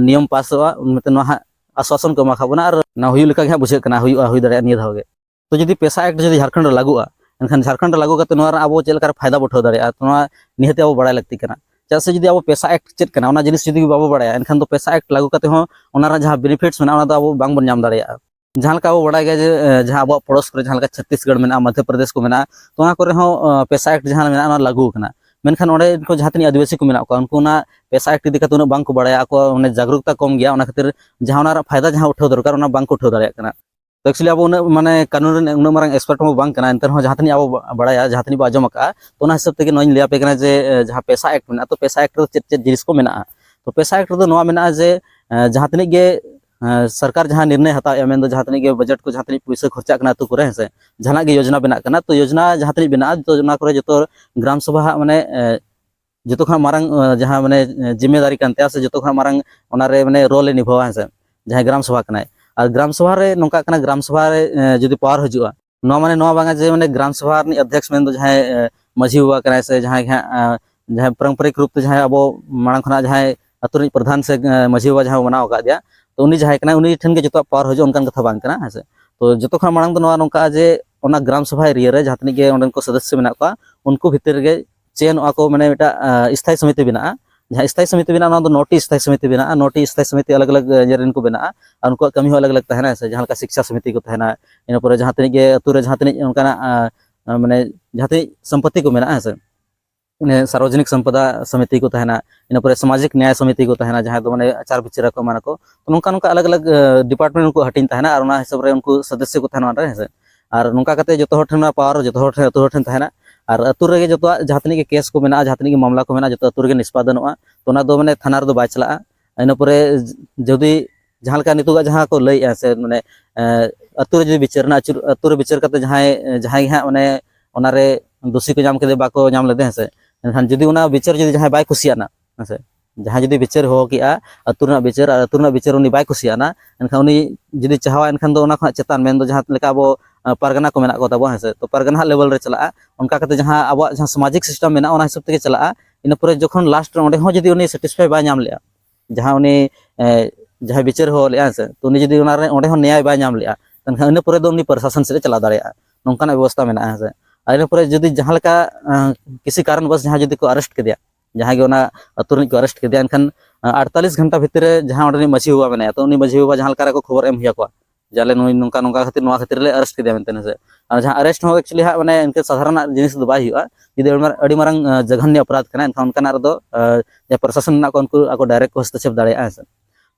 ᱱᱤᱭᱚᱢ ᱯᱟᱥᱚᱜᱼᱟ, ᱩᱱ ᱢᱮᱱᱛᱮ ᱱᱚᱣᱟ ᱦᱟᱸᱜ ᱟᱥᱣᱟᱥᱚᱱ ᱠᱚ ᱮᱢᱟ ᱠᱟᱜ ᱵᱚᱱᱟ ᱟᱨ ᱱᱚᱣᱟ ᱦᱩᱭᱩᱜ ᱞᱮᱠᱟ ᱜᱮ ᱦᱟᱸᱜ ᱵᱩᱡᱷᱟᱹᱜ ᱠᱟᱱᱟ, ᱦᱩᱭᱩᱜᱼᱟ, ᱦᱩᱭ ᱫᱟᱲᱮᱭᱟᱜᱼᱟ ᱱᱤᱭᱟᱹ ᱫᱷᱟᱣ ᱜᱮ᱾ ᱛᱚ ᱡᱩᱫᱤ ᱯᱮᱥᱟ ᱮᱠᱴ ᱡᱩᱫᱤ ᱡᱷᱟᱲᱠᱷᱚᱸᱰ ᱨᱮ ᱞᱟᱹᱜᱩᱜᱼᱟ, ᱮᱱᱠᱷᱟᱱ ᱡᱷᱟᱲᱠᱷᱚᱸᱰ ᱨᱮ ᱞᱟᱹᱜᱩ ᱠᱟᱛᱮ ᱱᱚᱣᱟ ᱨᱮ ᱟᱵᱚ ᱪᱮᱫ ᱞᱮᱠᱟᱨᱮ ᱯᱷᱟᱭᱫᱟ ᱵᱚ ᱩᱴᱷᱟᱹᱣ ᱫᱟᱲᱮᱭᱟᱜᱼᱟ, ᱛᱚ ᱱᱚᱣᱟ ᱱᱤᱦᱟᱹᱛ ᱟᱵᱚ ᱵᱟᱲᱟᱭ ᱞᱟᱹᱠᱛᱤ ᱠᱟᱱᱟ᱾ ᱪᱮᱫᱟᱜ ᱥᱮ ᱡᱩᱫᱤ ᱟᱵᱚ ᱯᱮᱥᱟ ᱮᱠᱴ ᱪᱮᱫ ᱠᱟᱱᱟ, ᱚᱱᱟ ᱡᱤᱱᱤᱥ ᱡᱩᱫᱤ ᱵᱟᱵᱚ ᱵᱟᱲᱟᱭᱟ, ᱮᱱᱠᱷᱟᱱ ᱫᱚ ᱯᱮᱥᱟ ᱮᱠᱴ ᱞᱟᱹᱜᱩ ᱠᱟᱛᱮ ᱦᱚᱸ ᱚᱱᱟ ᱨᱮᱱᱟᱜ ᱡᱟᱦᱟᱸ ᱵᱮᱱᱤᱯᱷᱤᱴᱥ ᱢᱮᱱᱟᱜᱼᱟ, ᱚᱱᱟ ᱫᱚ ᱟᱵᱚ ᱵᱟᱝᱵᱚᱱ ᱧᱟᱢ ᱫᱟᱲᱮᱭᱟᱜᱼᱟ᱾ ᱡᱟᱦᱟᱸ ᱞᱮᱠᱟ ᱟᱵᱚ ᱵᱟᱲᱟᱭ ᱜᱮᱭᱟ ᱡᱮ, ᱮ, ᱡᱟᱦᱟᱸ ᱟᱵᱚᱣᱟᱜ ᱯᱚᱲᱚᱥ ᱠᱚᱨᱮ ᱡᱟᱦᱟᱸ ᱞᱮᱠᱟ ᱪᱷᱚᱛᱛᱤᱥᱜᱚᱲ ᱢᱮᱱᱟᱜᱼᱟ, ᱢᱚᱫᱽᱫᱷᱚ ᱯᱨᱚᱫᱮᱥ ᱠᱚ ᱢᱮᱱᱟᱜᱼᱟ, ᱛᱚ ᱚᱱᱟ ᱠᱚᱨᱮ ᱦᱚᱸ, ᱮ, ᱯᱮᱥᱟ ᱮᱠᱴ ᱡᱟᱦᱟᱸ ᱢᱮᱱᱟᱜᱼᱟ, ᱚᱱᱟ ᱞᱟᱹᱜᱩ ᱟᱠᱟᱱᱟ᱾ ᱢᱮᱱᱠᱷᱟᱱ ᱚᱸᱰᱮ ᱠᱚ ᱡᱟᱦᱟᱸ ᱛᱤᱱᱟᱹᱜ ᱟᱹᱫᱤᱵᱟᱹᱥᱤ ᱠᱚ ᱢᱮᱱᱟᱜ ᱠᱚᱣᱟ, ᱩᱱᱠᱩ ᱚᱱᱟ ᱯᱮᱥᱟ ᱮᱠᱴ ᱤᱫᱤ ᱠᱟᱛᱮ ᱩᱱᱟᱹᱜ ᱵᱟᱝ ᱠᱚ ᱵᱟᱲᱟᱭᱟ, ᱟᱠᱚᱣᱟᱜ ᱚᱱᱮ ᱡᱟᱜᱽᱨᱩᱠᱛᱟ ᱠᱚᱢ ᱜᱮᱭᱟ, ᱚᱱᱟ ᱠᱷᱟᱹᱛᱤᱨ ᱡᱟᱦᱟᱸ ᱚᱱᱟ ᱨᱮᱱᱟᱜ ᱯᱷᱟᱭᱫᱟ ᱡᱟᱦᱟᱸ ᱩᱴᱷᱟᱹᱣ ᱫᱚᱨᱠᱟᱨ, ᱚᱱᱟ ᱵᱟᱝ ᱠᱚ ᱩᱴᱷᱟᱹᱣ ᱫᱟᱲᱮᱭᱟᱜ ᱠᱟᱱᱟ᱾ ᱛᱚ actually ᱟᱵᱚ ᱩᱱᱟᱹᱜ ᱢᱟᱱᱮ ᱠᱟᱹᱱᱩᱱ ᱨᱮᱱ ᱩᱱᱟᱹᱜ ᱢᱟᱨᱟᱝ ᱮᱠᱥᱯᱟᱨᱴ ᱦᱚᱸ ᱵᱟᱝ ᱠᱟᱱᱟ, ᱮᱱᱛᱮ ᱨᱮᱦᱚᱸ ᱡᱟᱦᱟᱸ ᱛᱤᱱᱟᱹᱜ ᱟᱵᱚ ᱵᱟᱲᱟᱭᱟ, ᱡᱟᱦᱟᱸ ᱛᱤᱱᱟᱹᱜ ᱵᱚ ᱟᱸᱡᱚᱢ ᱟᱠᱟᱫᱼᱟ, ᱛᱚ ᱚᱱᱟ ᱦᱤᱥᱟᱹᱵ ᱛᱮᱜᱮ ᱱᱚᱣᱟᱧ ᱞᱟᱹᱭ ᱟᱯᱮ ᱠᱟᱱᱟ ᱡᱮ, ᱮ, ᱡᱟᱦᱟᱸ ᱯᱮᱥᱟ ᱮᱠᱴ ᱢᱮᱱᱟᱜᱼᱟ, ᱛᱚ ᱯᱮᱥᱟ ᱮᱠᱴ ᱨᱮᱫᱚ ᱪᱮᱫ ᱪᱮᱫ ᱡᱤᱱᱤᱥ ᱠᱚ ᱢᱮᱱᱟᱜᱼᱟ? ᱛᱚ ᱯᱮᱥᱟ ᱮᱠᱴ ᱨᱮᱫᱚ ᱱᱚᱣᱟ ᱢᱮᱱᱟᱜᱼᱟ ᱡᱮ, ᱮ, ᱡᱟᱦᱟᱸ ᱛᱤᱱᱟᱹᱜ ᱜᱮ, ᱮ, ᱥᱚᱨᱠᱟᱨ ᱡᱟᱦᱟᱸ ᱱᱤᱨᱱᱚᱭ ᱦᱟᱛᱟᱣᱮᱫᱼᱟ, ᱢᱮᱱᱫᱚ ᱡᱟᱦᱟᱸ ᱛᱤᱱᱟᱹᱜ ᱜᱮ ᱵᱟᱡᱮᱴ ᱠᱚ, ᱡᱟᱦᱟᱸ ᱛᱤᱱᱟᱹᱜ ᱯᱩᱭᱥᱟᱹ ᱠᱷᱚᱨᱪᱟᱜ ᱠᱟᱱᱟ ᱟᱹᱛᱩ ᱠᱚᱨᱮ, ᱦᱮᱸ ᱥᱮ, ᱡᱟᱦᱟᱱᱟᱜ ᱜᱮ ᱭᱳᱡᱽᱱᱟ ᱵᱮᱱᱟᱜ ᱠᱟᱱᱟ, ᱛᱚ ᱭᱳᱡᱽᱱᱟ ᱡᱟᱦᱟᱸ ᱛᱤᱱᱟᱹᱜ ᱵᱮᱱᱟᱜᱼᱟ, ᱛᱚ ᱚᱱᱟ ᱠᱚᱨᱮ ᱡᱚᱛᱚ ᱜᱨᱟᱢ ᱥᱚᱵᱷᱟ ᱦᱟᱸᱜ ᱢᱟᱱᱮ, ᱮ, ᱡᱚᱛᱚ ᱠᱷᱚᱱᱟᱜ ᱢᱟᱨᱟᱝ, ᱮ, ᱡᱟᱦᱟᱸ ᱢᱟᱱᱮ, ᱮ, ᱡᱤᱢᱢᱮᱫᱟᱨᱤ ᱠᱟᱱ ᱛᱟᱭᱟ ᱥᱮ ᱡᱚᱛᱚ ᱠᱷᱚᱱᱟᱜ ᱢᱟᱨᱟᱝ ᱚᱱᱟᱨᱮ ᱢᱟᱱᱮ ᱨᱳᱞ ᱮ ᱱᱤᱵᱷᱟᱹᱣᱟ, ᱦᱮᱸ ᱥᱮ, ᱡᱟᱦᱟᱸᱭ ᱜᱨᱟᱢ ᱥᱚᱵᱷᱟ ᱠᱟᱱᱟᱭ᱾ ᱟᱨ ᱜᱨᱟᱢ ᱥᱚᱵᱷᱟ ᱨᱮ ᱱᱚᱝᱠᱟᱜ ᱠᱟᱱᱟ, ᱜᱨᱟᱢ ᱥᱚᱵᱷᱟ ᱨᱮ, ᱮ, ᱡᱩᱫᱤ ᱯᱟᱣᱟᱨ ᱦᱤᱡᱩᱜᱼᱟ, ᱱᱚᱣᱟ ᱢᱟᱱᱮ ᱱᱚᱣᱟ ᱵᱟᱝᱟ ᱡᱮ ᱢᱟᱱᱮ ᱜᱨᱟᱢ ᱥᱚᱵᱷᱟ ᱨᱤᱱᱤᱡ ᱚᱫᱽᱫᱷᱚᱠᱥ ᱢᱮᱱᱫᱚ ᱡᱟᱦᱟᱸᱭ, ᱮ, ᱢᱟᱹᱡᱷᱤ ᱵᱟᱵᱟ ᱠᱟᱱᱟᱭ ᱥᱮ ᱡᱟᱦᱟᱸᱭ ᱜᱮ ᱦᱟᱸᱜ, ᱮ, ᱡᱟᱦᱟᱸᱭ ᱯᱟᱨᱚᱢᱯᱚᱨᱤᱠ ᱨᱩᱯ ᱛᱮ ᱡᱟᱦᱟᱸᱭ ᱟᱵᱚ ᱢᱟᱲᱟᱝ ᱠᱷᱚᱱᱟᱜ ᱡᱟᱦᱟᱸᱭ ᱟᱹᱛᱩ ᱨᱤᱱᱤᱡ ᱯᱨᱚᱫᱷᱟᱱ ᱥᱮ ᱢᱟᱹᱡᱷᱤ ᱵᱟᱵᱟ ᱡᱟᱦᱟᱸ ᱵᱚᱱ ᱵᱮᱱᱟᱣ ᱟᱠᱟᱫᱮᱭᱟ, ᱛᱚ ᱩᱱᱤ ᱡᱟᱦᱟᱸᱭ ᱠᱟᱱᱟᱭ, ᱩᱱᱤ ᱴᱷᱮᱱ ᱜᱮ ᱡᱚᱛᱚᱣᱟᱜ ᱯᱟᱣᱟᱨ ᱦᱤᱡᱩᱜᱼᱟ, ᱚᱱᱠᱟᱱ ᱠᱟᱛᱷᱟ ᱵᱟᱝ ᱠᱟᱱᱟ, ᱦᱮᱸ ᱥᱮ᱾ ᱛᱚ ᱡᱚᱛᱚ ᱠᱷᱚᱱ ᱢᱟᱲᱟᱝ ᱫᱚ ᱱᱚᱣᱟ ᱱᱚᱝᱠᱟ ᱡᱮ ᱚᱱᱟ ᱜᱨᱟᱢ ᱥᱚᱵᱷᱟ ᱮᱨᱤᱭᱟ ᱨᱮ ᱡᱟᱦᱟᱸ ᱛᱤᱱᱟᱹᱜ ᱜᱮ ᱚᱸᱰᱮᱱ ᱠᱚ ᱥᱚᱫᱚᱥᱥᱚ ᱢᱮᱱᱟᱜ ᱠᱚᱣᱟ, ᱩᱱᱠᱩ ᱵᱷᱤᱛᱤᱨ ᱨᱮᱜᱮ ᱪᱮᱭᱱᱚᱜᱼᱟ ᱠᱚ, ᱢᱟᱱᱮ ᱢᱤᱫᱴᱟᱝ ᱥᱛᱷᱟᱭᱤ ᱥᱚᱢᱤᱛᱤ ᱵᱮᱱᱟᱜᱼᱟ᱾ ᱡᱟᱦᱟᱸ ᱥᱛᱷᱟᱭᱤ ᱥᱚᱢᱤᱛᱤ ᱵᱮᱱᱟᱜᱼᱟ, ᱚᱱᱟ ᱫᱚ ᱱᱚᱴᱤ ᱥᱛᱷᱟᱭᱤ ᱥᱚᱢᱤᱛᱤ ᱵᱮᱱᱟᱜᱼᱟ᱾ ᱱᱚᱴᱤ ᱥᱛᱷᱟᱭᱤ ᱥᱚᱢᱤᱛᱤ ᱟᱞᱟᱜᱽ ᱟᱞᱟᱜᱽ ᱤᱭᱟᱹ ᱨᱮᱱ ᱠᱚ ᱵᱮᱱᱟᱜᱼᱟ, ᱟᱨ ᱩᱱᱠᱩᱣᱟᱜ ᱠᱟᱹᱢᱤ ᱦᱚᱸ ᱟᱞᱟᱜᱽ ᱟᱞᱟᱜᱽ ᱛᱟᱦᱮᱱᱟ, ᱥᱮ ᱡᱟᱦᱟᱸ ᱞᱮᱠᱟ ᱥᱤᱠᱪᱷᱟ ᱥᱚᱢᱤᱛᱤ ᱠᱚ ᱛᱟᱦᱮᱱᱟ, ᱤᱱᱟᱹ ᱯᱚᱨᱮ ᱡᱟᱦᱟᱸ ᱛᱤᱱᱟᱹᱜ ᱜᱮ ᱟᱹᱛᱩ ᱨᱮ ᱡᱟᱦᱟᱸ ᱛᱤᱱᱟᱹᱜ ᱚᱱᱠᱟᱱᱟᱜ ᱢᱟᱱᱮ ᱡᱟᱦᱟᱸ ᱛᱤᱱᱟᱹᱜ ᱥᱚᱢᱯᱚᱛᱤ ᱠᱚ ᱢᱮᱱᱟᱜᱼᱟ, ᱦᱮᱸ ᱥᱮ, ᱥᱟᱨᱵᱚᱡᱚᱱᱤᱠ ᱥᱚᱢᱯᱚᱫᱟ ᱥᱚᱢᱤᱛᱤ ᱠᱚ ᱛᱟᱦᱮᱱᱟ, ᱤᱱᱟᱹ ᱯᱚᱨᱮ ᱥᱟᱢᱟᱡᱤᱠ ᱱᱮᱭᱟᱭ ᱥᱚᱢᱤᱛᱤ ᱠᱚ ᱛᱟᱦᱮᱱᱟ, ᱡᱟᱦᱟᱸ ᱫᱚ ᱢᱟᱱᱮ ᱟᱪᱟᱨ ᱵᱤᱪᱟᱹᱨ ᱟᱠᱚ ᱮᱢᱟᱱ ᱟᱠᱚ᱾ ᱛᱚ ᱱᱚᱝᱠᱟ ᱱᱚᱝᱠᱟ ᱟᱞᱟᱜᱽ ᱟᱞᱟᱜᱽ ᱰᱤᱯᱟᱨᱴᱢᱮᱱᱴ ᱩᱱᱠᱩ ᱦᱟᱹᱴᱤᱧ ᱛᱟᱦᱮᱱᱟ, ᱟᱨ ᱚᱱᱟ ᱦᱤᱥᱟᱹᱵ ᱨᱮ ᱩᱱᱠᱩ ᱥᱚᱫᱚᱥᱥᱚ ᱠᱚ ᱛᱟᱦᱮᱱᱟ ᱚᱸᱰᱮ, ᱦᱮᱸ ᱥᱮ᱾ ᱟᱨ ᱱᱚᱝᱠᱟ ᱠᱟᱛᱮ ᱡᱚᱛᱚ ᱦᱚᱲ ᱴᱷᱮᱱ ᱚᱱᱟ ᱯᱟᱣᱟᱨ ᱡᱚᱛᱚ ᱦᱚᱲ ᱴᱷᱮᱱ, ᱟᱹᱛᱩ ᱦᱚᱲ ᱴᱷᱮᱱ ᱛᱟᱦᱮᱱᱟ᱾ ᱟᱨ ᱟᱹᱛᱩ ᱨᱮᱜᱮ ᱡᱚᱛᱚᱣᱟᱜ ᱡᱟᱦᱟᱸ ᱛᱤᱱᱟᱹᱜ ᱜᱮ ᱠᱮᱥ ᱠᱚ ᱢᱮᱱᱟᱜᱼᱟ, ᱡᱟᱦᱟᱸ ᱛᱤᱱᱟᱹᱜ ᱜᱮ ᱢᱟᱢᱞᱟ ᱠᱚ ᱢᱮᱱᱟᱜᱼᱟ, ᱡᱚᱛᱚ ᱟᱹᱛᱩ ᱨᱮᱜᱮ ᱱᱤᱥᱯᱟᱫᱚᱱᱚᱜᱼᱟ᱾ ᱛᱚ ᱚᱱᱟ ᱫᱚ ᱢᱟᱱᱮ ᱛᱷᱟᱱᱟ ᱨᱮᱫᱚ ᱵᱟᱭ ᱪᱟᱞᱟᱜᱼᱟ᱾ ᱤᱱᱟᱹ ᱯᱚᱨᱮ ᱡᱩᱫᱤ ᱡᱟᱦᱟᱸ ᱞᱮᱠᱟ ᱱᱤᱛᱚᱜᱟᱜ ᱡᱟᱦᱟᱸ ᱠᱚ ᱞᱟᱹᱭᱮᱫᱼᱟ, ᱥᱮ ᱢᱟᱱᱮ ᱟᱹᱛᱩ ᱨᱮ ᱡᱩᱫᱤ ᱵᱤᱪᱟᱹᱨ ᱨᱮᱱᱟᱜ ᱟᱹᱪᱩᱨ, ᱟᱹᱛᱩ ᱨᱮ ᱵᱤᱪᱟᱹᱨ ᱠᱟᱛᱮ ᱡᱟᱦᱟᱸᱭ ᱡᱟᱦᱟᱸᱭ ᱜᱮ ᱦᱟᱸᱜ ᱢᱟᱱᱮ ᱚᱱᱟᱨᱮ ᱫᱳᱥᱤ ᱠᱚ ᱧᱟᱢ ᱠᱮᱫᱮ, ᱵᱟᱠᱚ ᱧᱟᱢ ᱞᱮᱫᱮ, ᱦᱮᱸ ᱥᱮ, ᱮᱱᱠᱷᱟᱱ ᱡᱩᱫᱤ ᱚᱱᱟ ᱵᱤᱪᱟᱹᱨ ᱡᱩᱫᱤ ᱡᱟᱦᱟᱸᱭ ᱵᱟᱭ ᱠᱩᱥᱤᱭᱟᱜᱼᱟ, ᱦᱮᱸ ᱥᱮ, ᱡᱟᱦᱟᱸᱭ ᱡᱩᱫᱤ ᱵᱤᱪᱟᱹᱨ ᱦᱚᱦᱚ ᱠᱮᱜᱼᱟ ᱟᱹᱛᱩ ᱨᱮᱱᱟᱜ ᱵᱤᱪᱟᱹᱨ, ᱟᱨ ᱟᱹᱛᱩ ᱨᱮᱱᱟᱜ ᱵᱤᱪᱟᱹᱨ ᱩᱱᱤ ᱵᱟᱭ ᱠᱩᱥᱤᱭᱟᱜᱼᱟ, ᱮᱱᱠᱷᱟᱱ ᱩᱱᱤ ᱡᱩᱫᱤ ᱪᱟᱦᱟᱣᱟ, ᱮᱱᱠᱷᱟᱱ ᱫᱚ ᱚᱱᱟ ᱠᱷᱚᱱᱟᱜ ᱪᱮᱛᱟᱱ, ᱢᱮᱱᱫᱚ ᱡᱟᱦᱟᱸ ᱞᱮᱠᱟ ᱟᱵᱚ ᱯᱟᱨᱜᱟᱱᱟ ᱠᱚ ᱢᱮᱱᱟᱜ ᱠᱚ ᱛᱟᱵᱚᱱᱟ, ᱦᱮᱸ ᱥᱮ, ᱛᱚ ᱯᱟᱨᱜᱟᱱᱟ ᱦᱟᱸᱜ ᱞᱮᱵᱮᱞ ᱨᱮ ᱪᱟᱞᱟᱜᱼᱟ᱾ ᱚᱱᱠᱟ ᱠᱟᱛᱮ ᱡᱟᱦᱟᱸ ᱟᱵᱚᱣᱟᱜ ᱡᱟᱦᱟᱸ ᱥᱟᱢᱟᱡᱤᱠ ᱥᱤᱥᱴᱮᱢ ᱢᱮᱱᱟᱜᱼᱟ, ᱚᱱᱟ ᱦᱤᱥᱟᱹᱵ ᱛᱮᱜᱮ ᱪᱟᱞᱟᱜᱼᱟ᱾ ᱤᱱᱟᱹ ᱯᱚᱨᱮ ᱡᱚᱠᱷᱚᱱ ᱞᱟᱥᱴ ᱨᱮ ᱚᱸᱰᱮ ᱦᱚᱸ ᱡᱩᱫᱤ ᱩᱱᱤ ᱥᱮᱴᱤᱥᱯᱷᱟᱭ ᱵᱟᱭ ᱧᱟᱢ ᱞᱮᱜᱼᱟ, ᱡᱟᱦᱟᱸ ᱩᱱᱤ ᱡᱟᱦᱟᱸᱭ ᱵᱤᱪᱟᱹᱨ ᱦᱚᱦᱚ ᱞᱮᱜᱼᱟ, ᱦᱮᱸ ᱥᱮ, ᱛᱚ ᱩᱱᱤ ᱡᱩᱫᱤ ᱚᱱᱟᱨᱮ ᱚᱸᱰᱮ ᱦᱚᱸ ᱱᱮᱭᱟᱭ ᱵᱟᱭ ᱧᱟᱢ ᱞᱮᱜᱼᱟ, ᱮᱱᱠᱷᱟᱱ ᱤᱱᱟᱹ ᱯᱚᱨᱮ ᱫᱚ ᱩᱱᱤ ᱯᱨᱚᱥᱟᱥᱚᱱ ᱥᱮᱫ ᱮ ᱪᱟᱞᱟᱣ ᱫᱟᱲᱮᱭᱟᱜᱼᱟ᱾ ᱱᱚᱝᱠᱟᱱᱟᱜ ᱵᱮᱵᱚᱥᱛᱟ ᱢᱮᱱᱟᱜᱼᱟ, ᱦᱮᱸ ᱥᱮ᱾ ᱟᱨ ᱤᱱᱟᱹ ᱯᱚᱨᱮ ᱡᱩᱫᱤ ᱡᱟᱦᱟᱸ ᱞᱮᱠᱟ ᱠᱤᱥᱤ ᱠᱟᱨᱚᱱ ᱵᱚᱥ ᱡᱟᱦᱟᱸᱭ ᱡᱩᱫᱤ ᱠᱚ ᱟᱨᱮᱥᱴ ᱠᱮᱫᱮᱭᱟ, ᱡᱟᱦᱟᱸᱭ ᱜᱮ ᱚᱱᱟ ᱟᱹᱛᱩ ᱨᱤᱱᱤᱡ ᱠᱚ ᱟᱨᱮᱥᱴ ᱠᱮᱫᱮᱭᱟ, ᱮᱱᱠᱷᱟᱱ ᱟᱴᱛᱟᱞᱤᱥ ᱜᱷᱚᱱᱴᱟ ᱵᱷᱤᱛᱤᱨ ᱨᱮ ᱡᱟᱦᱟᱸ ᱚᱸᱰᱮ ᱨᱤᱱᱤᱡ ᱢᱟᱹᱡᱷᱤ ᱵᱟᱵᱟ ᱢᱮᱱᱟᱭᱟ, ᱛᱚ ᱩᱱᱤ ᱢᱟᱹᱡᱷᱤ ᱵᱟᱵᱟ ᱡᱟᱦᱟᱸ ᱞᱮᱠᱟ ᱨᱮᱠᱚ ᱠᱷᱚᱵᱚᱨ ᱮᱢ ᱦᱩᱭ ᱟᱠᱚᱣᱟ ᱡᱮ ᱟᱞᱮ ᱱᱩᱭ ᱱᱚᱝᱠᱟ ᱱᱚᱝᱠᱟ ᱠᱷᱟᱹᱛᱤᱨ, ᱱᱚᱣᱟ ᱠᱷᱟᱹᱛᱤᱨ ᱞᱮ ᱟᱨᱮᱥᱴ ᱠᱮᱫᱮᱭᱟ ᱢᱮᱱᱛᱮ, ᱦᱮᱸ ᱥᱮ᱾ ᱟᱨ ᱡᱟᱦᱟᱸ ᱟᱨᱮᱥᱴ ᱦᱚᱸ ᱮᱠᱪᱩᱭᱮᱞᱤ ᱦᱟᱸᱜ ᱢᱟᱱᱮ ᱤᱱᱠᱟᱹ ᱥᱟᱫᱷᱟᱨᱚᱱᱟᱜ ᱡᱤᱱᱤᱥ ᱫᱚ ᱵᱟᱭ ᱦᱩᱭᱩᱜᱼᱟ᱾ ᱡᱩᱫᱤ ᱟᱹᱰᱤ ᱢᱟᱨᱟᱝ ᱡᱟᱜᱷᱟᱱᱱᱚ ᱚᱯᱨᱟᱫᱷ ᱠᱟᱱᱟ, ᱮᱱᱠᱷᱟᱱ ᱚᱱᱠᱟᱱᱟᱜ ᱨᱮᱫᱚ ᱡᱟᱦᱟᱸ ᱯᱨᱚᱥᱟᱥᱚᱱ ᱢᱮᱱᱟᱜ ᱠᱚᱣᱟ, ᱩᱱᱠᱩ ᱟᱠᱚ ᱰᱟᱭᱨᱮᱠᱴ ᱠᱚ ᱦᱚᱥᱛᱚᱠᱷᱮᱯ ᱫᱟᱲᱮᱭᱟᱜᱼᱟ, ᱦᱮᱸ ᱥᱮ᱾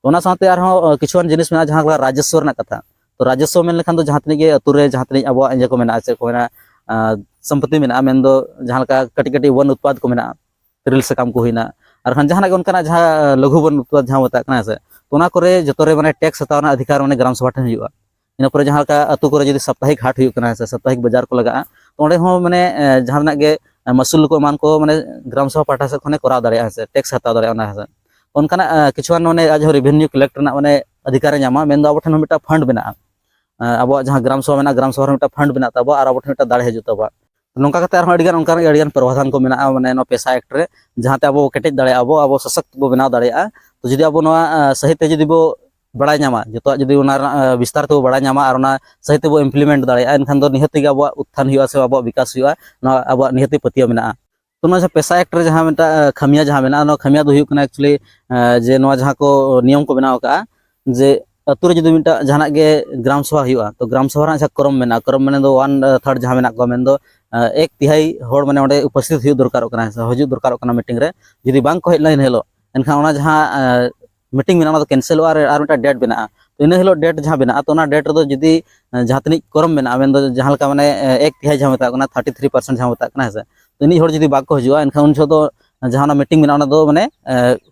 ᱚᱱᱟ ᱥᱟᱶᱛᱮ ᱟᱨᱦᱚᱸ ᱠᱤᱪᱷᱩᱜᱟᱱ ᱡᱤᱱᱤᱥ ᱢᱮᱱᱟᱜᱼᱟ, ᱡᱟᱦᱟᱸ ᱞᱮᱠᱟ ᱨᱟᱡᱚᱥᱥᱚ ᱨᱮᱱᱟᱜ ᱠᱟᱛᱷᱟ᱾ ᱛᱚ ᱨᱟᱡᱚᱥᱥᱚ ᱢᱮᱱ ᱞᱮᱠᱷᱟᱱ ᱫᱚ ᱡᱟᱦᱟᱸ ᱛᱤᱱᱟᱹᱜ ᱜᱮ ᱟᱹᱛᱩ ᱨᱮ ᱡᱟᱦᱟᱸ ᱛᱤᱱᱟᱹᱜ ᱟᱵᱚᱣᱟᱜ ᱤᱭᱟᱹ ᱠᱚ ᱢᱮᱱᱟᱜᱼᱟ, ᱪᱮᱫ ᱠᱚ ᱢᱮᱱᱟ, ᱥᱚᱢᱯᱚᱛᱤ ᱢᱮᱱᱟᱜᱼᱟ, ᱢᱮᱱᱫᱚ ᱡᱟᱦᱟᱸ ᱞᱮᱠᱟ ᱠᱟᱹᱴᱤᱡ ᱠᱟᱹᱴᱤᱡ ᱵᱚᱱ ᱩᱛᱯᱟᱫ ᱠᱚ ᱢᱮᱱᱟᱜᱼᱟ, ᱛᱤᱨᱤᱞ ᱥᱟᱠᱟᱢ ᱠᱚ ᱦᱩᱭᱱᱟ, ᱟᱨᱠᱷᱟᱱ ᱡᱟᱦᱟᱱᱟᱜ ᱜᱮ ᱚᱱᱠᱟᱱᱟᱜ ᱡᱟᱦᱟᱸ ᱞᱟᱹᱜᱷᱩ ᱵᱚᱱ ᱩᱛᱯᱟᱫ ᱡᱟᱦᱟᱸ ᱢᱮᱛᱟᱜ ᱠᱟᱱᱟ, ᱦᱮᱸ ᱥᱮ, ᱛᱚ ᱚᱱᱟ ᱠᱚᱨᱮ ᱡᱚᱛᱚ ᱨᱮ ᱢᱟᱱᱮ ᱴᱮᱠᱥ ᱦᱟᱛᱟᱣ ᱨᱮᱱᱟᱜ ᱚᱫᱷᱤᱠᱟᱨ ᱢᱟᱱᱮ ᱜᱨᱟᱢ ᱥᱚᱵᱷᱟ ᱴᱷᱮᱱ ᱦᱩᱭᱩᱜᱼᱟ᱾ ᱤᱱᱟᱹ ᱯᱚᱨᱮ ᱡᱟᱦᱟᱸ ᱞᱮᱠᱟ ᱟᱹᱛᱩ ᱠᱚᱨᱮ ᱡᱩᱫᱤ ᱥᱟᱯᱛᱟᱦᱤᱠ ᱦᱟᱴ ᱦᱩᱭᱩᱜ ᱠᱟᱱᱟ, ᱥᱮ ᱥᱟᱯᱛᱟᱦᱤᱠ ᱵᱟᱡᱟᱨ ᱠᱚ ᱞᱟᱜᱟᱜᱼᱟ, ᱛᱚ ᱚᱸᱰᱮ ᱦᱚᱸ ᱢᱟᱱᱮ ᱡᱟᱦᱟᱱᱟᱜ ᱜᱮ ᱢᱟᱹᱥᱩᱞ ᱠᱚ ᱮᱢᱟᱱ ᱠᱚ ᱢᱟᱱᱮ ᱜᱨᱟᱢ ᱥᱚᱵᱷᱟ ᱯᱟᱦᱴᱟ ᱥᱮᱫ ᱠᱷᱚᱱᱮ ᱠᱚᱨᱟᱣ ᱫᱟᱲᱮᱭᱟᱜᱼᱟ, ᱦᱮᱸ ᱥᱮ, ᱴᱮᱠᱥ ᱦᱟᱛᱟᱣ ᱫᱟᱲᱮᱭᱟᱜᱼᱟ ᱚᱱᱟ, ᱦᱮᱸ ᱥᱮ᱾ ᱚᱱᱠᱟᱱᱟᱜ ᱠᱤᱪᱷᱩᱜᱟᱱ ᱢᱟᱱᱮ ᱟᱡ ᱦᱚᱸ ᱨᱮᱵᱷᱮᱱᱤᱭᱩ ᱠᱟᱞᱮᱠᱴ ᱨᱮᱱᱟᱜ ᱢᱟᱱᱮ ᱚᱫᱷᱤᱠᱟᱨᱮ ᱧᱟᱢᱟ, ᱢᱮᱱᱫᱚ ᱟᱵᱚ ᱴᱷᱮᱱ ᱦᱚᱸ ᱢᱤᱫᱴᱟᱝ ᱯᱷᱟᱱᱰ ᱢᱮᱱᱟᱜᱼᱟ᱾ ᱟᱵᱚᱣᱟᱜ ᱡᱟᱦᱟᱸ ᱜᱨᱟᱢ ᱥᱚᱵᱷᱟ ᱢᱮᱱᱟᱜᱼᱟ, ᱜᱨᱟᱢ ᱥᱚᱵᱷᱟ ᱨᱮ ᱢᱤᱫᱴᱟᱝ ᱯᱷᱟᱱᱰ ᱢᱮᱱᱟᱜ ᱛᱟᱵᱚᱣᱟ, ᱟᱨ ᱟᱵᱚ ᱴᱷᱮᱱ ᱢᱤᱫᱴᱟᱝ ᱫᱟᱲᱮ ᱦᱤᱡᱩᱜ ᱛᱟᱵᱚᱣᱟ᱾ ᱱᱚᱝᱠᱟ ᱠᱟᱛᱮ ᱟᱨᱦᱚᱸ ᱟᱹᱰᱤᱜᱟᱱ ᱚᱱᱠᱟᱱ ᱟᱹᱰᱤᱜᱟᱱ ᱯᱨᱚᱵᱷᱟᱫᱷᱟᱱ ᱠᱚ ᱢᱮᱱᱟᱜᱼᱟ, ᱢᱟᱱᱮ ᱱᱚᱣᱟ ᱯᱮᱥᱟ ᱮᱠᱴ ᱨᱮ, ᱡᱟᱦᱟᱸᱛᱮ ᱟᱵᱚ ᱠᱮᱴᱮᱡ ᱫᱟᱲᱮᱭᱟᱜᱼᱟ ᱵᱚ, ᱟᱵᱚ ᱥᱚᱥᱚᱠᱛ ᱵᱚ ᱵᱮᱱᱟᱣ ᱫᱟᱲᱮᱭᱟᱜᱼᱟ᱾ ᱛᱚ ᱡᱩᱫᱤ ᱟᱵᱚ ᱱᱚᱣᱟ ᱥᱟᱹᱦᱤ ᱛᱮ ᱡᱩᱫᱤ ᱵᱚ ᱵᱟᱲᱟᱭ ᱧᱟᱢᱟ, ᱡᱚᱛᱚᱣᱟᱜ ᱡᱩᱫᱤ ᱚᱱᱟ ᱨᱮᱱᱟᱜ ᱵᱤᱥᱛᱟᱨ ᱛᱮᱵᱚ ᱵᱟᱲᱟᱭ ᱧᱟᱢᱟ ᱟᱨ ᱚᱱᱟ ᱥᱟᱹᱦᱤ ᱛᱮᱵᱚ ᱤᱢᱯᱞᱤᱢᱮᱱᱴ ᱫᱟᱲᱮᱭᱟᱜᱼᱟ, ᱮᱱᱠᱷᱟᱱ ᱫᱚ ᱱᱤᱦᱟᱹᱛ ᱜᱮ ᱟᱵᱚᱣᱟᱜ ᱩᱛᱛᱷᱟᱱ ᱦᱩᱭᱩᱜᱼᱟ ᱥᱮ ᱟᱵᱚᱣᱟᱜ ᱵᱤᱠᱟᱥ ᱦᱩᱭᱩᱜᱼᱟ, ᱱᱚᱣᱟ ᱟᱵᱚᱣᱟᱜ ᱱᱤᱦᱟᱹᱛ ᱜᱮ ᱯᱟᱹᱛᱭᱟᱹᱣ ᱢᱮᱱᱟᱜᱼᱟ᱾ ᱛᱚ ᱱᱚᱣᱟ ᱡᱟᱦᱟᱸ ᱯᱮᱥᱟ ᱮᱠᱴ ᱨᱮ ᱡᱟᱦᱟᱸ ᱢᱤᱫᱴᱟᱝ ᱠᱷᱟᱢᱤᱭᱟ ᱡᱟᱦᱟᱸ ᱢᱮᱱᱟᱜᱼᱟ, ᱱᱚᱣᱟ ᱠᱷᱟᱢᱤᱭᱟ ᱫᱚ ᱦᱩᱭᱩᱜ ᱠᱟᱱᱟ ᱮᱠᱪᱩᱭᱮᱞᱤ ᱡᱮ ᱱᱚᱣᱟ ᱡᱟᱦᱟᱸ ᱠᱚ ᱱᱤᱭᱚᱢ ᱠᱚ ᱵᱮᱱᱟᱣ ᱟᱠᱟᱫᱼᱟ, ᱡᱮ ᱟᱹᱛᱩ ᱨᱮ ᱡᱩᱫᱤ ᱢᱤᱫᱴᱟᱝ ᱡᱟᱦᱟᱱᱟᱜ ᱜᱮ ᱜᱨᱟᱢ ᱥᱚᱵᱷᱟ ᱦᱩᱭᱩᱜᱼᱟ, ᱛᱚ ᱜᱨᱟᱢ ᱥᱚᱵᱷᱟ ᱨᱮᱱᱟᱜ ᱡᱟᱦᱟᱸ ᱠᱚᱨᱚᱢ ᱢᱮᱱᱟᱜᱼᱟ, ᱠᱚᱨᱚᱢ ᱢᱟᱱᱮ ᱫᱚ ᱚᱣᱟᱱ ᱛᱷᱟᱨᱰ ᱡᱟᱦᱟᱸ ᱢᱮᱱᱟᱜ ᱠᱚᱣᱟ, ᱢᱮᱱᱫᱚ ᱮᱠ ᱛᱤᱦᱟᱭ ᱦᱚᱲ ᱢᱟᱱᱮ ᱚᱸᱰᱮ ᱩᱯᱚᱥᱛᱷᱤᱛ ᱦᱩᱭᱩᱜ ᱫᱚᱨᱠᱟᱨᱚᱜ ᱠᱟᱱᱟ, ᱥᱮ ᱦᱤᱡᱩᱜ ᱫᱚᱨᱠᱟᱨᱚᱜ ᱠᱟᱱᱟ ᱢᱤᱴᱤᱝ ᱨᱮ᱾ ᱡᱩᱫᱤ ᱵᱟᱝ ᱠᱚ ᱦᱮᱡ ᱞᱮᱱ ᱦᱤᱞᱳᱜ, ᱮᱱᱠᱷᱟᱱ ᱚᱱᱟ ᱡᱟᱦᱟᱸ ᱢᱤᱴᱤᱝ ᱢᱮᱱᱟᱜᱼᱟ, ᱚᱱᱟ ᱫᱚ ᱠᱮᱱᱥᱮᱞᱚᱜᱼᱟ ᱟᱨ ᱟᱨ ᱢᱤᱫᱴᱟᱝ ᱰᱮᱴ ᱵᱮᱱᱟᱜᱼᱟ᱾ ᱛᱚ ᱤᱱᱟᱹ ᱦᱤᱞᱳᱜ ᱰᱮᱴ ᱡᱟᱦᱟᱸ ᱵᱮᱱᱟᱜᱼᱟ, ᱛᱚ ᱚᱱᱟ ᱰᱮᱴ ᱨᱮᱫᱚ ᱡᱩᱫᱤ ᱡᱟᱦᱟᱸ ᱛᱤᱱᱟᱹᱜ ᱠᱚᱨᱚᱢ ᱢᱮᱱᱟᱜᱼᱟ, ᱢᱮᱱᱫᱚ ᱡᱟᱦᱟᱸ ᱞᱮᱠᱟ ᱢᱟᱱᱮ ᱮᱠ ᱛᱤᱦᱟᱭ ᱡᱟᱦᱟᱸ ᱢᱮᱛᱟᱜ ᱠᱟᱱᱟ, ᱛᱷᱟᱨᱴᱤ ᱛᱷᱨᱤ ᱯᱟᱨᱥᱮᱱᱴ ᱡᱟᱦᱟᱸ ᱢᱮᱛᱟᱜ ᱠᱟᱱᱟ, ᱦᱮᱸ ᱥᱮ, ᱛᱚ ᱤᱱᱟᱹᱜ ᱦᱚᱲ ᱡᱩᱫᱤ ᱵᱟᱠᱚ ᱦᱤᱡᱩᱜᱼᱟ, ᱮᱱᱠᱷᱟᱱ ᱩᱱ ᱡᱚᱦᱚᱜ ᱫᱚ ᱡᱟᱦᱟᱸ ᱚᱱᱟ ᱢᱤᱴᱤᱝ ᱢᱮᱱᱟᱜᱼᱟ, ᱚᱱᱟ ᱫᱚ ᱢᱟᱱᱮ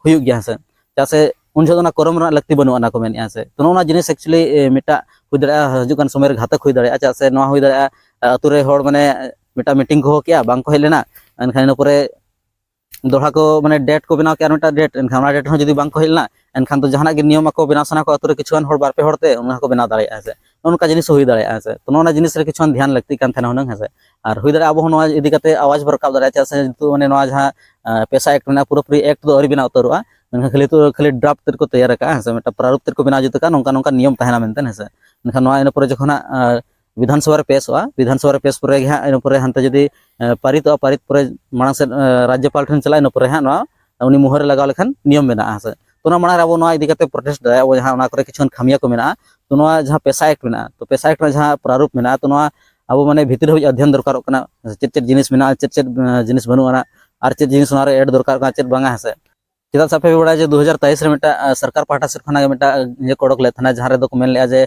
ᱦᱩᱭᱩᱜ ᱜᱮᱭᱟ, ᱦᱮᱸ ᱥᱮ᱾ ᱪᱮᱫᱟᱜ ᱥᱮ ᱩᱱ ᱡᱚᱦᱚᱜ ᱫᱚ ᱚᱱᱟ ᱠᱚᱨᱚᱢ ᱨᱮᱱᱟᱜ ᱞᱟᱹᱠᱛᱤ ᱵᱟᱹᱱᱩᱜᱼᱟ, ᱚᱱᱟ ᱠᱚ ᱢᱮᱱᱮᱫᱼᱟ, ᱦᱮᱸ ᱥᱮ᱾ ᱛᱚ ᱱᱚᱜᱼᱚ ᱱᱚᱣᱟ ᱡᱤᱱᱤᱥ ᱮᱠᱪᱩᱭᱮᱞᱤ ᱢᱤᱫᱴᱟᱜ ᱦᱩᱭ ᱫᱟᱲᱮᱭᱟᱜᱼᱟ, ᱦᱤᱡᱩᱜ ᱠᱟᱱ ᱥᱚᱢᱚᱭ ᱨᱮ ᱜᱷᱟᱛᱟᱠ ᱦᱩᱭ ᱫᱟᱲᱮᱭᱟᱜᱼᱟ᱾ ᱪᱮᱫᱟᱜ ᱥᱮ ᱱᱚᱣᱟ ᱦᱩᱭ ᱫᱟᱲᱮᱭᱟᱜᱼᱟ ᱟᱹᱛᱩ ᱨᱮ ᱦᱚᱲ ᱢᱟᱱᱮ ᱢᱤᱫᱴᱟᱝ ᱢᱤᱴᱤᱝ ᱠᱚ ᱦᱚᱦᱚ ᱠᱮᱜᱼᱟ, ᱵᱟᱝ ᱠᱚ ᱦᱮᱡ ᱞᱮᱱᱟ, ᱮᱱᱠᱷᱟᱱ ᱤᱱᱟᱹ ᱯᱚᱨᱮ ᱫᱚᱦᱲᱟ ᱠᱚ ᱢᱟᱱᱮ ᱰᱮᱴ ᱠᱚ ᱵᱮᱱᱟᱣ ᱠᱮᱜᱼᱟ, ᱟᱨ ᱢᱤᱫᱴᱟᱝ ᱰᱮᱴ, ᱮᱱᱠᱷᱟᱱ ᱚᱱᱟ ᱰᱮᱴ ᱦᱚᱸ ᱡᱩᱫᱤ ᱵᱟᱝ ᱠᱚ ᱦᱮᱡ ᱞᱮᱱᱟ, ᱮᱱᱠᱷᱟᱱ ᱫᱚ ᱡᱟᱦᱟᱱᱟᱜ ᱜᱮ ᱱᱤᱭᱚᱢ ᱟᱠᱚ ᱵᱮᱱᱟᱣ ᱥᱟᱱᱟ ᱠᱚᱣᱟ ᱟᱹᱛᱩ ᱨᱮ ᱠᱤᱪᱷᱩᱜᱟᱱ ᱦᱚᱲ, ᱵᱟᱨ ᱯᱮ ᱦᱚᱲ ᱛᱮ ᱚᱱᱟ ᱦᱚᱸᱠᱚ ᱵᱮᱱᱟᱣ ᱫᱟᱲᱮᱭᱟᱜᱼᱟ, ᱦᱮᱸ ᱥᱮ᱾ ᱱᱚᱜᱼᱚ ᱱᱚᱝᱠᱟ ᱡᱤᱱᱤᱥ ᱦᱚᱸ ᱦᱩᱭ ᱫᱟᱲᱮᱭᱟᱜᱼᱟ, ᱦᱮᱸ ᱥᱮ᱾ ᱛᱚ ᱱᱚᱜᱼᱚ ᱱᱚᱣᱟ ᱡᱤᱱᱤᱥ ᱨᱮ ᱠᱤᱪᱷᱩᱜᱟᱱ ᱫᱷᱮᱭᱟᱱ ᱞᱟᱹᱠᱛᱤᱜ ᱠᱟᱱ ᱛᱟᱦᱮᱱᱟ ᱦᱩᱱᱟᱹᱝ, ᱦᱮᱸ ᱥᱮ᱾ ᱟᱨ ᱦᱩᱭ ᱫᱟᱲᱮᱭᱟᱜᱼᱟ ᱟᱵᱚ ᱦᱚᱸ ᱱᱚᱣᱟ ᱤᱫᱤ ᱠᱟᱛᱮ ᱟᱣᱟᱡᱽ ᱵᱚ ᱨᱟᱠᱟᱵ ᱫᱟᱲᱮᱭᱟᱜᱼᱟ, ᱪᱮᱫᱟᱜ ᱥᱮ ᱱᱤᱛᱚᱜ ᱢᱟᱱᱮ ᱱᱚᱣᱟ ᱡᱟᱦᱟᱸ ᱯᱮᱥᱟ ᱮᱠᱴ ᱢᱮᱱᱟᱜᱼᱟ, ᱯᱩᱨᱟᱹᱯᱩᱨᱤ ᱮᱠᱴ ᱫᱚ ᱟᱹᱣᱨᱤ ᱵᱮᱱᱟᱣ ᱩᱛᱟᱹᱨᱚᱜᱼᱟ, ᱢᱮᱱᱠᱷᱟᱱ ᱠᱷᱟᱹᱞᱤ ᱛᱚ ᱠᱷᱟᱹᱞᱤ ᱰᱨᱟᱯᱴ ᱛᱮᱫ ᱠᱚ ᱛᱮᱭᱟᱨ ᱟᱠᱟᱫᱼᱟ, ᱦᱮᱸ ᱥᱮ᱾ ᱢᱤᱫᱴᱟᱝ ᱯᱨᱟᱨᱩᱯ ᱛᱮᱫ ᱠᱚ ᱵᱮᱱᱟᱣ ᱡᱩᱛ ᱟᱠᱟᱫᱼᱟ, ᱱᱚᱝᱠᱟ ᱱᱚᱝᱠᱟ ᱱᱤᱭᱚᱢ ᱛᱟᱦᱮᱱᱟ ᱢᱮᱱᱛᱮ, ᱦᱮᱸ ᱥᱮ᱾ ᱢᱮᱱᱠᱷᱟᱱ ᱱᱚᱣᱟ ᱤᱱᱟᱹ ᱯᱚᱨᱮ ᱡᱚᱠᱷᱚᱱ ᱦᱟᱸᱜ ᱵᱤᱫᱷᱟᱱ ᱥᱚᱵᱷᱟ ᱨᱮ ᱯᱮᱥᱚᱜᱼᱟ, ᱵᱤᱫᱷᱟᱱ ᱥᱚᱵᱷᱟ ᱨᱮ ᱯᱮᱥ ᱯᱚᱨᱮ ᱜᱮ ᱦᱟᱸᱜ ᱤᱱᱟᱹ ᱯᱚᱨᱮ ᱦᱟᱱᱛᱮ ᱡᱩᱫᱤ ᱯᱟᱨᱤᱛᱚᱜᱼᱟ, ᱯᱟᱨᱤᱛ ᱯᱚᱨᱮ ᱢᱟᱲᱟᱝ ᱥᱮᱫ ᱨᱟᱡᱽᱡᱚᱯᱟᱞ ᱴᱷᱮᱱ ᱪᱟᱞᱟᱜᱼᱟ, ᱤᱱᱟᱹ ᱯᱚᱨᱮ ᱦᱟᱸᱜ ᱱᱚᱣᱟ ᱩᱱᱤ ᱢᱩᱦᱟᱹᱨ ᱞᱟᱜᱟᱣ ᱞᱮᱠᱷᱟᱱ ᱱᱤᱭᱚᱢ ᱢᱮᱱᱟᱜᱼᱟ, ᱦᱮᱸ ᱥᱮ᱾ ᱛᱚ ᱚᱱᱟ ᱢᱟᱲᱟᱝ ᱨᱮ ᱟᱵᱚ ᱱᱚᱣᱟ ᱤᱫᱤ ᱠᱟᱛᱮ ᱯᱨᱚᱴᱮᱥᱴ ᱫᱟᱲᱮᱭᱟᱜᱼᱟ ᱟᱵᱚ, ᱡᱟᱦᱟᱸ ᱚᱱᱟ ᱠᱚᱨᱮ ᱠᱤᱪᱷᱩᱜᱟᱱ ᱠᱷᱟᱢᱤᱭᱟ ᱠᱚ ᱢᱮᱱᱟᱜᱼᱟ᱾ ᱛᱚ ᱱᱚᱣᱟ ᱡᱟᱦᱟᱸ ᱯᱮᱥᱟ ᱮᱠᱴ ᱢᱮᱱᱟᱜᱼᱟ, ᱛᱚ ᱯᱮᱥᱟ ᱮᱠᱴ ᱨᱮᱱᱟᱜ ᱡᱟᱦᱟᱸ ᱯᱨᱟᱨᱩᱯ ᱢᱮᱱᱟᱜᱼᱟ, ᱛᱚ ᱱᱚᱣᱟ ᱟᱵᱚ ᱢᱟᱱᱮ ᱵᱷᱤᱛᱤᱨ ᱦᱟᱹᱵᱤᱡ ᱚᱫᱷᱭᱚᱱ ᱫᱚᱨᱠᱟᱨᱚᱜ ᱠᱟᱱᱟ, ᱪᱮᱫ ᱪᱮᱫ ᱡᱤᱱᱤᱥ ᱢᱮᱱᱟᱜᱼᱟ, ᱪᱮᱫ ᱪᱮᱫ ᱡᱤᱱᱤᱥ ᱵᱟᱹᱱᱩᱜ ᱟᱱᱟ, ᱟᱨ ᱪᱮᱫ ᱡᱤᱱᱤᱥ ᱚᱱᱟ ᱨᱮ ᱮᱰ ᱫᱚᱨᱠᱟᱨᱚᱜ ᱠᱟᱱᱟ, ᱪᱮᱫ ᱵᱟᱝᱟ, ᱦᱮᱸ ᱥᱮ᱾ ᱪᱮᱫᱟᱜ ᱥᱮ ᱟᱯᱮ ᱯᱮ ᱵᱟᱲᱟᱭᱟ ᱡᱮ ᱫᱩ ᱦᱟᱡᱟᱨ ᱛᱮᱭᱤᱥ ᱨᱮ ᱢᱤᱫᱴᱟᱝ ᱥᱚᱨᱠᱟᱨ ᱯᱟᱦᱴᱟ ᱥᱮᱫ ᱠᱷᱚᱱᱟᱜ ᱜᱮ ᱢᱤᱫᱴᱟᱝ ᱤᱭᱟᱹ ᱠᱚ ᱚᱰᱚᱠ ᱞᱮᱫ ᱛᱟᱦᱮᱱᱟ, ᱡᱟᱦᱟᱸ ᱨᱮᱫᱚ ᱠᱚ ᱢᱮᱱ ᱞᱮᱫᱼᱟ ᱡᱮ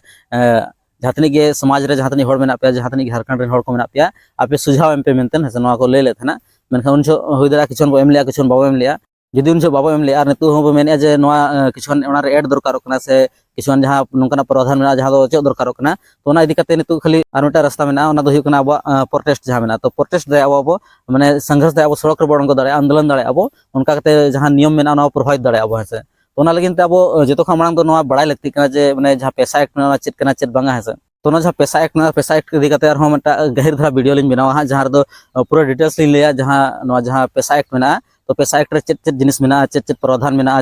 ᱡᱟᱦᱟᱸ ᱛᱤᱱᱟᱹᱜ ᱜᱮ ᱥᱚᱢᱟᱡᱽ ᱨᱮ ᱡᱟᱦᱟᱸ ᱛᱤᱱᱟᱹᱜ ᱦᱚᱲ ᱢᱮᱱᱟᱜ ᱯᱮᱭᱟ, ᱡᱟᱦᱟᱸ ᱛᱤᱱᱟᱹᱜ ᱜᱮ ᱡᱷᱟᱲᱠᱷᱚᱸᱰ ᱨᱮᱱ ᱦᱚᱲ ᱠᱚ ᱢᱮᱱᱟᱜ ᱯᱮᱭᱟ, ᱟᱯᱮ ᱥᱩᱡᱷᱟᱣ ᱮᱢ ᱯᱮ ᱢᱮᱱᱛᱮ, ᱦᱮᱸ ᱥᱮ, ᱱᱚᱣᱟ ᱠᱚ ᱞᱟᱹᱭ ᱞᱮᱫ ᱛᱟᱦᱮᱱᱟ᱾ ᱢᱮᱱᱠᱷᱟᱱ ᱩᱱ ᱡᱚᱦᱚᱜ ᱦᱩᱭ ᱫᱟᱲᱮᱭᱟᱜᱼᱟ ᱠᱤᱪᱷᱩ ᱵᱚᱱ ᱮᱢ ᱞᱮᱜᱼᱟ, ᱠᱤᱪᱷᱩ ᱵᱟᱵᱚ ᱮᱢ ᱞᱮᱜᱼᱟ᱾ ᱡᱩᱫᱤ ᱩᱱ ᱡᱚᱦᱚᱜ ᱵᱟᱵᱚ ᱮᱢ ᱞᱮᱜᱼᱟ, ᱟᱨ ᱱᱤᱛᱚᱜ ᱦᱚᱸᱵᱚ ᱢᱮᱱᱮᱫᱼᱟ ᱡᱮ ᱱᱚᱣᱟ ᱠᱤᱪᱷᱩ ᱚᱱᱟ ᱨᱮ ᱮᱰ ᱫᱚᱨᱠᱟᱨᱚᱜ ᱠᱟᱱᱟ ᱥᱮ ᱠᱤᱪᱷᱩ ᱡᱟᱦᱟᱸ ᱱᱚᱝᱠᱟᱱᱟᱜ ᱯᱨᱚᱫᱷᱟᱱ ᱢᱮᱱᱟᱜᱼᱟ, ᱡᱟᱦᱟᱸ ᱫᱚ ᱚᱪᱚᱜ ᱫᱚᱨᱠᱟᱨᱚᱜ ᱠᱟᱱᱟ, ᱛᱚ ᱚᱱᱟ ᱤᱫᱤ ᱠᱟᱛᱮ ᱱᱤᱛᱚᱜ ᱠᱷᱟᱹᱞᱤ ᱟᱨ ᱢᱤᱫᱴᱟᱝ ᱨᱟᱥᱛᱟ ᱢᱮᱱᱟᱜᱼᱟ, ᱚᱱᱟ ᱫᱚ ᱦᱩᱭᱩᱜ ᱠᱟᱱᱟ ᱟᱵᱚᱣᱟᱜ ᱯᱨᱚᱴᱮᱥᱴ ᱡᱟᱦᱟᱸ ᱢᱮᱱᱟᱜᱼᱟ᱾ ᱛᱚ ᱯᱨᱚᱴᱮᱥᱴ ᱫᱟᱲᱮᱭᱟᱜᱼᱟ ᱟᱵᱚ, ᱢᱟᱱᱮ ᱥᱚᱝᱜᱷᱚᱨᱥ ᱫᱟᱲᱮᱭᱟᱜᱼᱟ ᱟᱵᱚ, ᱥᱚᱲᱚᱠ ᱨᱮᱵᱚ ᱚᱬᱜᱚ ᱫᱟᱲᱮᱭᱟᱜᱼᱟ, ᱟᱱᱫᱳᱞᱚᱱ ᱫᱟᱲᱮᱭᱟᱜᱼᱟ ᱟᱵᱚ᱾ ᱚᱱᱠᱟ ᱠᱟᱛᱮ ᱡᱟᱦᱟᱸ ᱱᱤᱭᱚᱢ ᱢᱮᱱᱟᱜᱼᱟ, ᱚᱱᱟ ᱵᱚ ᱯᱨᱚᱵᱷᱟᱵᱤᱛ ᱫᱟᱲᱮᱭᱟᱜᱼᱟ ᱟᱵᱚ, ᱦᱮᱸ ᱥᱮ᱾ ᱛᱚ ᱚᱱᱟ ᱞᱟᱹᱜᱤᱫ ᱛᱮ ᱟᱵᱚ ᱡᱚᱛᱚ ᱠᱷᱚᱱ ᱢᱟᱲᱟᱝ ᱫᱚ ᱱᱚᱣᱟ ᱵᱟᱲᱟᱭ ᱞᱟᱹᱠᱛᱤᱜ ᱠᱟᱱᱟ ᱡᱮ ᱢᱟᱱᱮ ᱡᱟᱦᱟᱸ ᱯᱮᱥᱟ ᱮᱠᱴ ᱢᱮᱱᱟᱜᱼᱟ, ᱚᱱᱟ ᱪᱮᱫ ᱠᱟᱱᱟ, ᱪᱮᱫ ᱵᱟᱝᱟ, ᱦᱮᱸ ᱥᱮ᱾ ᱛᱚ ᱚᱱᱟ ᱡᱟᱦᱟᱸ ᱯᱮᱥᱟ ᱮᱠᱴ ᱢᱮᱱᱟᱜᱼᱟ, ᱯᱮᱥᱟ ᱮᱠᱴ ᱤᱫᱤ ᱠᱟᱛᱮ ᱟᱨᱦᱚᱸ ᱢᱤᱫᱴᱟᱝ ᱜᱟᱹᱦᱤᱨ ᱫᱷᱟᱨᱟ ᱵᱷᱤᱰᱤᱭᱳ ᱞᱤᱧ ᱵᱮᱱᱟᱣᱟ ᱦᱟᱸᱜ, ᱡᱟᱦᱟᱸ ᱨᱮᱫᱚ ᱯᱩᱨᱟᱹ ᱰᱤᱴᱮᱞᱥ ᱞᱤᱧ ᱞᱟᱹᱭᱟ ᱡᱟᱦᱟᱸ ᱱᱚᱣᱟ ᱡᱟᱦᱟᱸ ᱯᱮᱥᱟ ᱮᱠᱴ ᱢᱮᱱᱟᱜᱼᱟ᱾ ᱛᱚ ᱯᱮᱥᱟ ᱮᱠᱴ ᱨᱮ ᱪᱮᱫ ᱪᱮᱫ ᱡᱤᱱᱤᱥ ᱢᱮᱱᱟᱜᱼᱟ,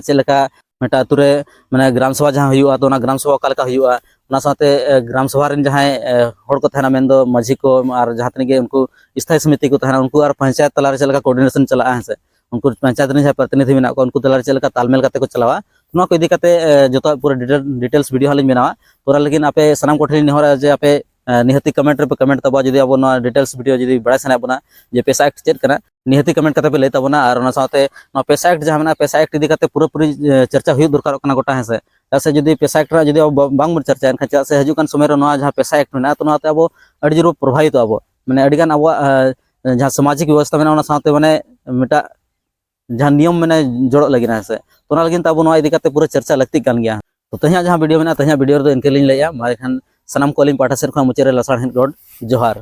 ᱪᱮᱫ ᱞᱮᱠᱟ ᱢᱤᱫᱴᱟᱝ ᱟᱹᱛᱩ ᱨᱮ ᱢᱟᱱᱮ ᱜᱨᱟᱢ ᱥᱚᱵᱷᱟ ᱡᱟᱦᱟᱸ ᱦᱩᱭᱩᱜᱼᱟ, ᱛᱚ ᱚᱱᱟ ᱜᱨᱟᱢ ᱥᱚᱵᱷᱟ ᱚᱠᱟ ᱞᱮᱠᱟ ᱦᱩᱭᱩᱜᱼᱟ, ᱚᱱᱟ ᱥᱟᱶᱛᱮ ᱜᱨᱟᱢ ᱥᱚᱵᱷᱟ ᱨᱮᱱ ᱡᱟᱦᱟᱸᱭ ᱦᱚᱲ ᱠᱚ ᱛᱟᱦᱮᱱᱟ, ᱢᱮᱱᱫᱚ ᱢᱟᱹᱡᱷᱤ ᱠᱚ ᱟᱨ ᱡᱟᱦᱟᱸ ᱛᱤᱱᱟᱹᱜ ᱜᱮ ᱩᱱᱠᱩ ᱥᱛᱷᱟᱭᱤ ᱥᱚᱢᱤᱛᱤ ᱠᱚ ᱛᱟᱦᱮᱱᱟ, ᱩᱱᱠᱩ ᱟᱨ ᱯᱚᱧᱪᱟᱭᱮᱛ ᱛᱟᱞᱟᱨᱮ ᱪᱮᱫ ᱞᱮᱠᱟ ᱠᱳᱚᱨᱰᱤᱱᱮᱥᱚᱱ ᱪᱟᱞᱟᱜᱼᱟ, ᱦᱮᱸ ᱥᱮ, ᱩᱱᱠᱩ ᱯᱚᱧᱪᱟᱭᱮᱛ ᱨᱮᱱ ᱡᱟᱦᱟᱸᱭ ᱯᱨᱚᱛᱤᱱᱤᱫᱷᱤ ᱢᱮᱱᱟᱜ ᱠᱚᱣᱟ, ᱩᱱᱠᱩ ᱛᱟᱞᱟᱨᱮ ᱪᱮᱫ ᱞᱮᱠᱟ ᱛᱟᱞᱢᱮᱞ ᱠᱟᱛᱮ ᱠᱚ ᱪᱟᱞᱟᱣᱟ, ᱱᱚᱣᱟ ᱠᱚ ᱤᱫᱤ ᱠᱟᱛᱮ ᱡᱚᱛᱚᱣᱟᱜ ᱯᱩᱨᱟᱹ ᱰᱤᱴᱮᱞᱥ ᱵᱷᱤᱰᱤᱭᱳ ᱦᱟᱸᱜ ᱞᱤᱧ ᱵᱮᱱᱟᱣᱟ᱾ ᱛᱚ ᱚᱱᱟ ᱞᱟᱹᱜᱤᱫ ᱟᱯᱮ ᱥᱟᱱᱟᱢ ᱠᱚᱴᱷᱮᱱ ᱞᱤᱧ ᱱᱮᱦᱚᱨᱟ ᱡᱮ ᱟᱯᱮ ᱱᱤᱦᱟᱹᱛᱤ ᱠᱚᱢᱮᱱᱴ ᱨᱮᱯᱮ ᱠᱚᱢᱮᱱᱴ ᱛᱟᱵᱚᱱᱟ ᱡᱩᱫᱤ ᱟᱵᱚ ᱱᱚᱣᱟ ᱰᱤᱴᱮᱞᱥ ᱵᱷᱤᱰᱤᱭᱳ ᱡᱩᱫᱤ ᱵᱟᱲᱟᱭ ᱥᱟᱱᱟᱭᱮᱫ ᱵᱚᱱᱟ ᱡᱮ ᱯᱮᱥᱟ ᱮᱠᱴ ᱪᱮᱫ ᱠᱟᱱᱟ, ᱱᱤᱦᱟᱹᱛᱤ ᱠᱚᱢᱮᱱᱴ ᱠᱟᱛᱮ ᱯᱮ ᱞᱟᱹᱭ ᱛᱟᱵᱚᱱᱟ᱾ ᱟᱨ ᱚᱱᱟ ᱥᱟᱶᱛᱮ ᱱᱚᱣᱟ ᱯᱮᱥᱟ ᱮᱠᱴ ᱡᱟᱦᱟᱸ ᱢᱮᱱᱟᱜᱼᱟ, ᱯᱮᱥᱟ ᱮᱠᱴ ᱤᱫᱤ ᱠᱟᱛᱮ ᱯᱩᱨᱟᱹᱯᱩᱨᱤ ᱪᱚᱨᱪᱟ ᱦᱩᱭᱩᱜ ᱫᱚᱨᱠᱟᱨᱚᱜ ᱠᱟᱱᱟ ᱜᱚᱴᱟ, ᱦᱮᱸ ᱥᱮ᱾ ᱪᱮᱫᱟᱜ ᱥᱮ ᱡᱩᱫᱤ ᱯᱮᱥᱟ ᱮᱠᱴ ᱨᱮᱱᱟᱜ ᱡᱩᱫᱤ ᱟᱵᱚ ᱵᱟᱝ ᱵᱚᱱ ᱪᱚᱨᱪᱟᱭᱟ, ᱮᱱᱠᱷᱟᱱ ᱪᱮᱫᱟᱜ ᱥᱮ ᱦᱤᱡᱩᱜ ᱠᱟᱱ ᱥᱚᱢᱚᱭ ᱨᱮ ᱱᱚᱣᱟ ᱡᱟᱦᱟᱸ ᱯᱮᱥᱟ ᱮᱠᱴ ᱢᱮᱱᱟᱜᱼᱟ, ᱛᱚ ᱱᱚᱣᱟᱛᱮ ᱟᱵᱚ ᱟᱹᱰᱤ ᱡᱳᱨ ᱯᱨᱚᱵᱷᱟᱵᱤᱛᱚᱜ ᱟᱵᱚ, ᱢᱟᱱᱮ ᱟᱹᱰᱤᱜᱟᱱ ᱟᱵᱚᱣᱟᱜ ᱡᱟᱦᱟᱸ ᱥᱟᱢᱟᱡᱤᱠ ᱵᱮᱵᱚᱥᱛᱷᱟ ᱢᱮᱱᱟᱜᱼᱟ, ᱚᱱᱟ ᱥᱟᱶᱛᱮ ᱢᱟᱱᱮ ᱢᱤᱫᱴᱟᱜ ᱡᱟᱦᱟᱸ ᱱᱤᱭᱚᱢ ᱢᱟᱱᱮ ᱡᱚᱲᱚᱜ ᱞᱟᱹᱜᱤᱫ, ᱦᱮᱸ ᱥᱮ᱾ ᱛᱚ ᱚᱱᱟ ᱞᱟᱹᱜᱤᱫ ᱛᱮ ᱟᱵᱚ ᱱᱚᱣᱟ ᱤᱫᱤ ᱠᱟᱛᱮ ᱯᱩᱨᱟᱹ ᱪᱚᱨᱪᱟ ᱞᱟᱹᱠᱛᱤᱜ ᱠᱟᱱ ᱜᱮᱭᱟ᱾ ᱛᱚ ᱛᱮᱦᱮᱧᱟᱜ ᱡᱟᱦᱟᱸ ᱵᱷᱤᱰᱤᱭᱳ ᱢᱮᱱᱟᱜᱼᱟ, ᱛᱮᱦᱮᱧᱟᱜ ᱵᱷᱤᱰᱤᱭᱳ ᱨᱮᱫᱚ ᱤᱱᱠᱟᱹ ᱞᱤᱧ ᱞᱟᱹᱭᱟ᱾ ᱢᱟ ᱮᱱᱠᱷᱟᱱ ᱥᱟᱱᱟᱢ ᱠᱚ ᱟᱹᱞᱤᱧ ᱯᱟᱦᱴᱟ ᱥᱮᱫ ᱠᱷᱚᱱ ᱢᱩᱪᱟᱹᱫ ᱨᱮ ᱞᱟᱥᱟᱲᱦᱮᱫ ᱜᱚᱰ ᱡᱚᱦᱟᱨ᱾